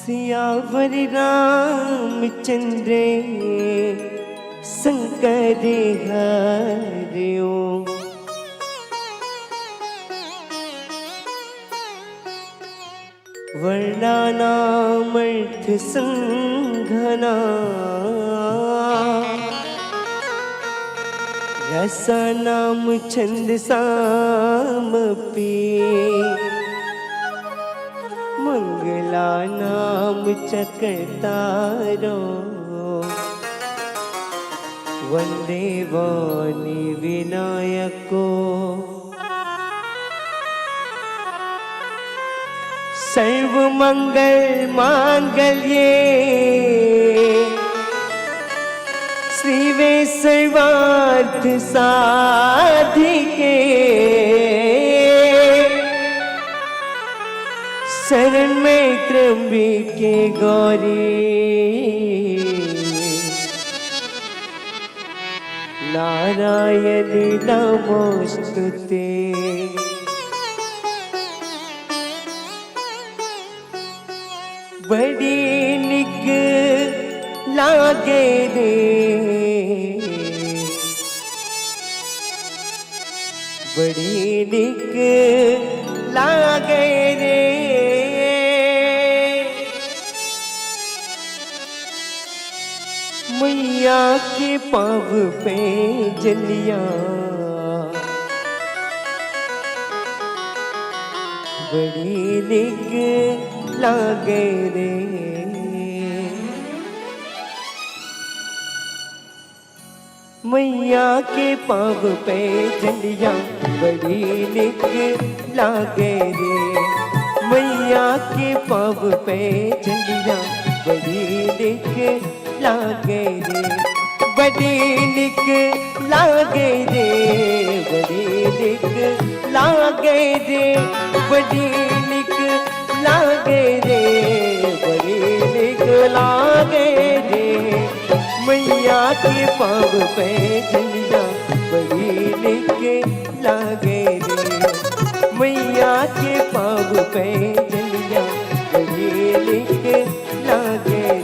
सियावर रामचंद्र शंकर हरिओ। वर्णानामर्थ संघना रसानाम छंदसामपि। मंगलानाम च कर्तारो वंदे वाणी विनायको। सर्व मंगल मांगल्ये शिवे सर्वार्थ साधिके। शरण में त्र्यंबिके गौरी नारायणी नमोस्तुते। बड़ी निक लागे रे, बड़ी निक लागे रे। मैया के पाँव पे जलिया बड़ी निक लागे रे। मैया के पाँव पे जलिया बड़ी निक लागे रे। मैया के पाँव पे जलिया बड़ी निक लागे रे, बड़ी निक लागे रे, बड़ी निक लागे रे, बड़ी निक लागे रे, बड़ी निक लागे रे। मैया के पाँव पे जलिया बड़ी निक लागे रे। मैया के पाँव पे जलिया बड़ी निक लागे रे।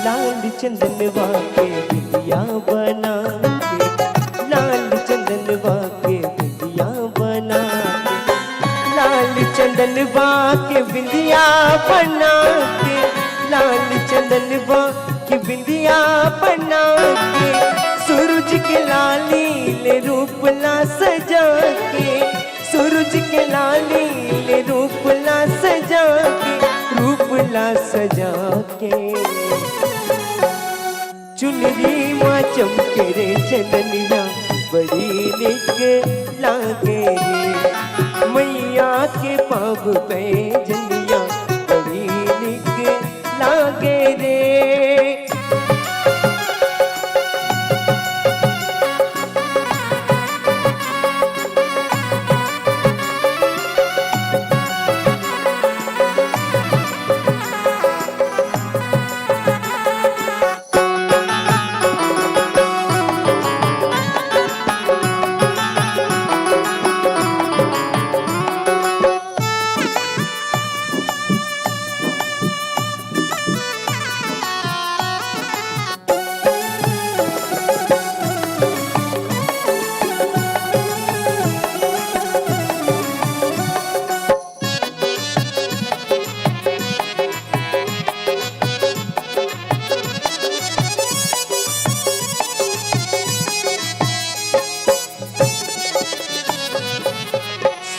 लाल चंदनवा के बिंदिया बना के, लाल चंदनवा के बिंदिया बना के, लाल चंदनवा के बिंदिया बना के, लाल चंदनवा के बिंदिया बना के, सूरज के लाली ले रूप ला सजा के, सूरज के लाली ले रूप ला सजा के, रूप ला सजा के। चुनरी मा चमके रे चननिया, बड़ी निक लागे रे। मैया के पाँव पे जलिया, बड़ी निक लागे रे।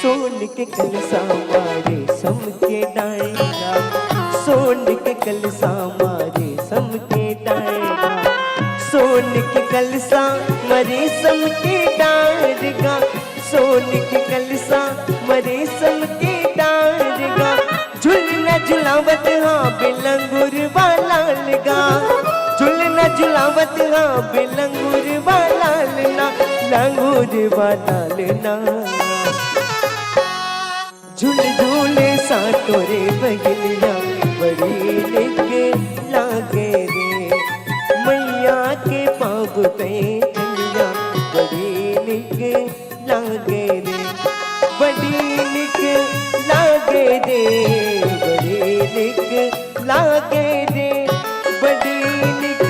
सोन के कलसा मा रेशम के डांडा, सोन के कलसा मा रेशम के डांडा, सोन सोन के कलसा म रेशम के डार गा, सोन के कलसा म रेशम के डार गा, झुलना झुलावत हाबे लंगुर वाला लगा, झुलना झुलावत हाबे लंगुर वाला ना, लंगुर वाला ना। झुलझुले सा तोरे बहिनिया, बड़ी निक लागे रे। मैया के पाँव पे चलिया, बड़ी निक लागे रे। बड़ी निक लागे रे, बड़ी निक लागे रे, बड़ी निक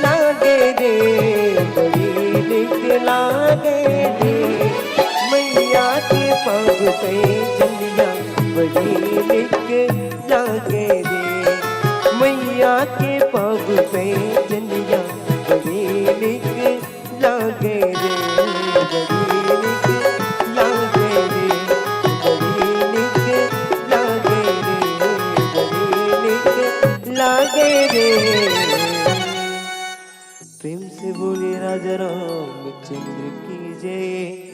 लागे रे, बड़ी निक लागे रे। मैया के पाँव पे चलिया, बड़ी निक लागे रे। मैया के पाँव पे चलिया, बड़ी निक लागे रे, बड़ी निक लागे रे, बड़ी निक लागे रे, बड़ी निक लागे रे। प्रेम से बोलिए राजा रामचंद्र की जय।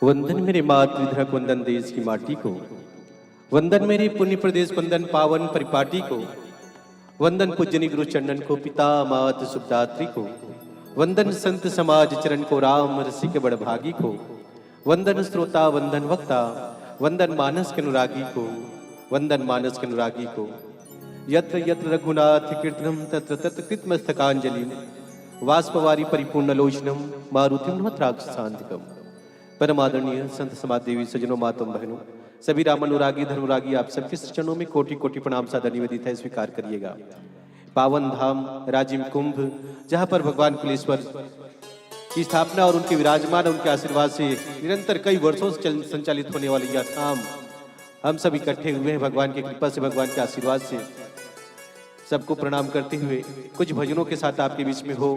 वंदन मेरे मातृधरक, वंदन देश की माटी को, वंदन मेरे पुण्य प्रदेश, वंदन पावन परिपाटी को, वंदन पूजनी गुरु चंदन को, पिता मात सुखदात्री को, वंदन संत समाज चरण को, राम रसिक बड़भागी को, वंदन श्रोता, वंदन वक्ता, वंदन मानस के अनुरागी को, वंदन मानस के अनुरागी को। यत्र यत्र रघुनाथ कीर्तनम तत्र तत्र कृत मस्तकांजलि। वाष्पवारी परिपूर्ण लोचनम मारुतिम नमत राक्षसांतिकम। परम आदरणीय संत समाज देवी सज्जनों, मातम बहनों, सभी राम अनुरागी, धर्म अनुरागी, आप सबके चरणों में कोटि कोटि प्रणाम सादर निवेदित है, स्वीकार करिएगा। पावन धाम राजिम कुंभ, जहाँ पर भगवान कुलेश्वर की स्थापना और उनके विराजमान, उनके आशीर्वाद से निरंतर कई वर्षों से चल-, संचालित होने वाली यह धाम, हम सब इकट्ठे हुए हैं भगवान की कृपा से, भगवान के आशीर्वाद से। सबको प्रणाम करते हुए कुछ भजनों के साथ आपके बीच में हो,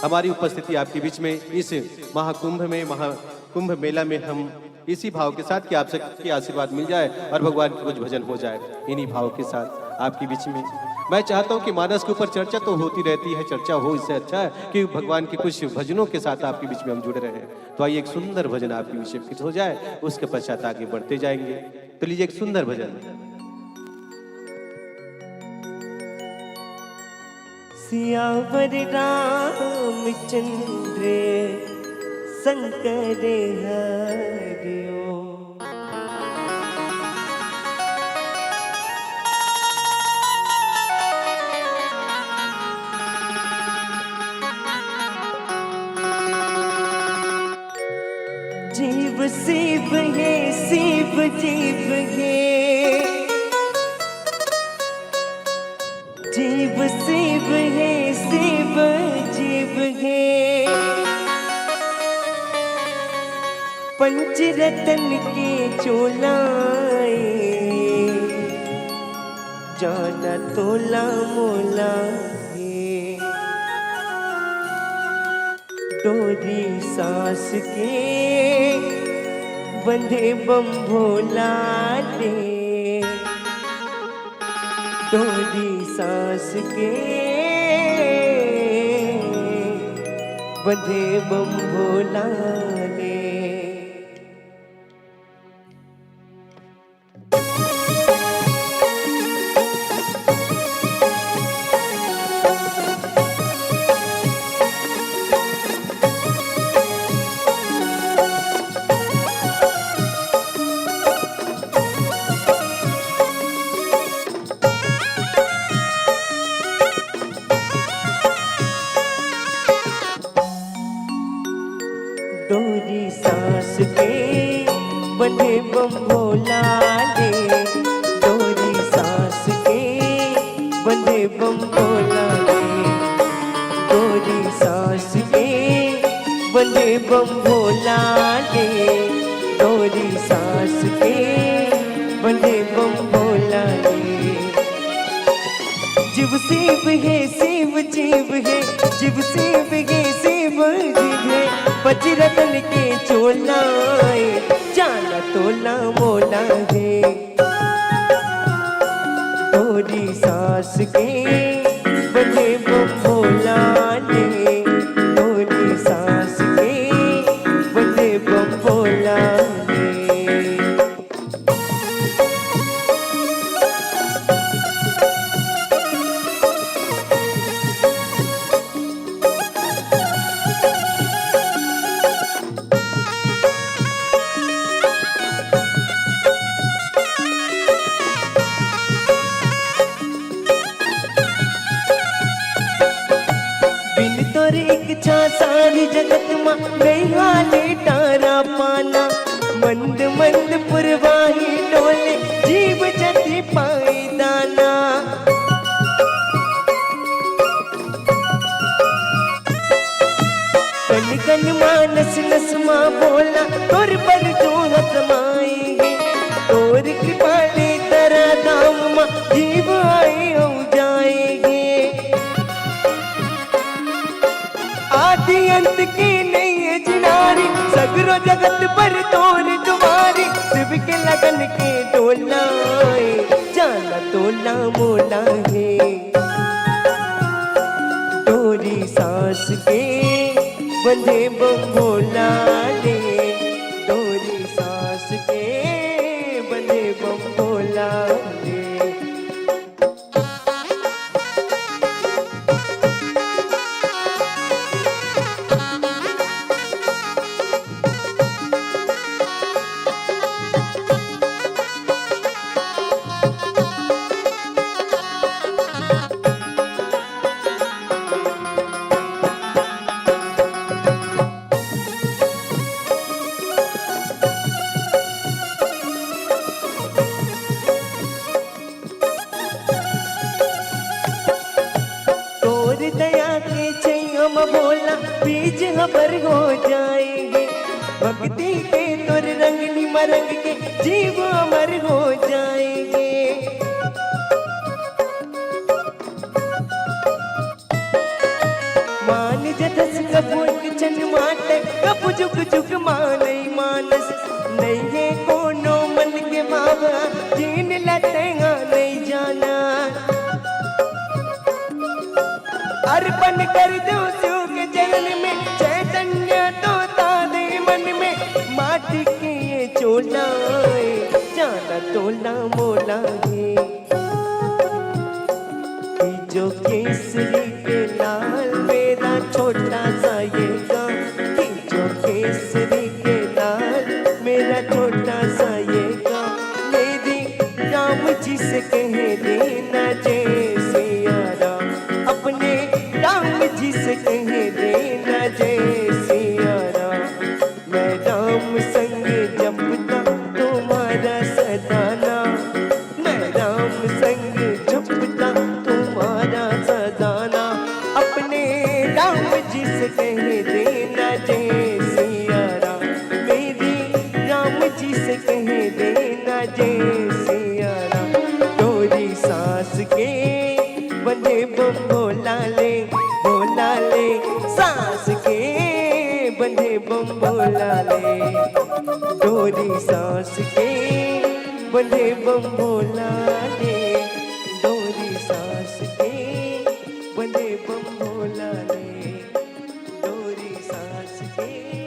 हमारी उपस्थिति आपके बीच में इस महाकुंभ में, महाकुंभ मेला में हम इसी भाव के साथ कि आप सबके आशीर्वाद मिल जाए और भगवान के कुछ भजन हो जाए, इन्हीं भाव के साथ आपके बीच में। मैं चाहता हूँ कि मानस के ऊपर चर्चा तो होती रहती है, चर्चा हो, इससे अच्छा है कि भगवान के कुछ भजनों के साथ आपके बीच में हम जुड़े रहें। तो आइए, एक सुंदर भजन आपके बीच में प्रस्तुत हो जाए, उसके पश्चात आगे बढ़ते जाएंगे। तो लीजिए, एक सुंदर भजन। सियावर रामचंद्र संकर हरिओ। जीव शिव हे, शिव जीव हे। जीव शिव हे, शिव जीव हे। पंच रतन के चोला ए, जाना तोला मोला हे। डोरी सास के बंधे बम भोला ले, डोरी सास के बंधे बम भोला ले। डोरी सास के बंधे बम भोला ले, डोरी सास के बंधे बम भोला ले, डोरी सास के बंधे बम भोला ले, डोरी सास के बंधे बम भोला ले। जीव शिव हे, शिव जीव हे, जीव शिव हे, शिव जीव हे। पंच रतन के चोला ए, जाना तोला मोला हे। के बंधे बम भोला ले, तोरी सास के बंधे बम भोला ले। बिन तोर इच्छा सारी जगत मा नइ हाले टारा पाना। मंद मंद पुरवाही डोले, जीव जति पाई दाना। कन कन मा नस नस मा भोला, तोर बर जोहत माई हे। तोर कृपा ले तरा धाम मा, जीव आए अउ जाए हे। आदि अंत के नइ हे जिनारी, सगरो जगत बर तोर दुआरी। शिव के लगन के डोला ए, जाना तोला मोला हे। तोरी सास के बंधे बम भोला ले, तोरी सास के बंधे बम भोला ले। तोर दया के छैया म भोला, बीज हमर हो जाए हे। भक्ति के तोर रंगनी म रंग के, जीव अमर हो जाए हे। मान जथस कभू एक छन माटे, कभू जुग जुग मानई मानस। नइ हे कोनो मन के भाव, जिन ल तैं हा नइ जाना। अर्पण कर दो शिव के चरण में, चैतन्य तो तारे मन में। माटी के ये चोला ए, जाना तोला मोला हे। खींचो केसरी के लाल, मेरा छोटा सा ये गाँव। खींचो केसरी के लाल, मेरा छोटा सा ये गाँव। मेरी राम जी से कह देना जय सिया राम, अपने राम जी से कह देना जय सिया राम। मैं राम संग जपता तुम्हारा सदा नाम, मैं राम संग जपता तुम्हारा सदा नाम। अपने राम जी से कह देना जय सिया राम, मेरी राम जी से कह देना जय सिया राम। तोरी सास के बंधे बम भोला ले, भोला ले, सास के बंधे बम भोला ले। तोरी सास के बंधे बम भोला ले, तोरी सास के बंधे बम भोला ले, तोरी सास के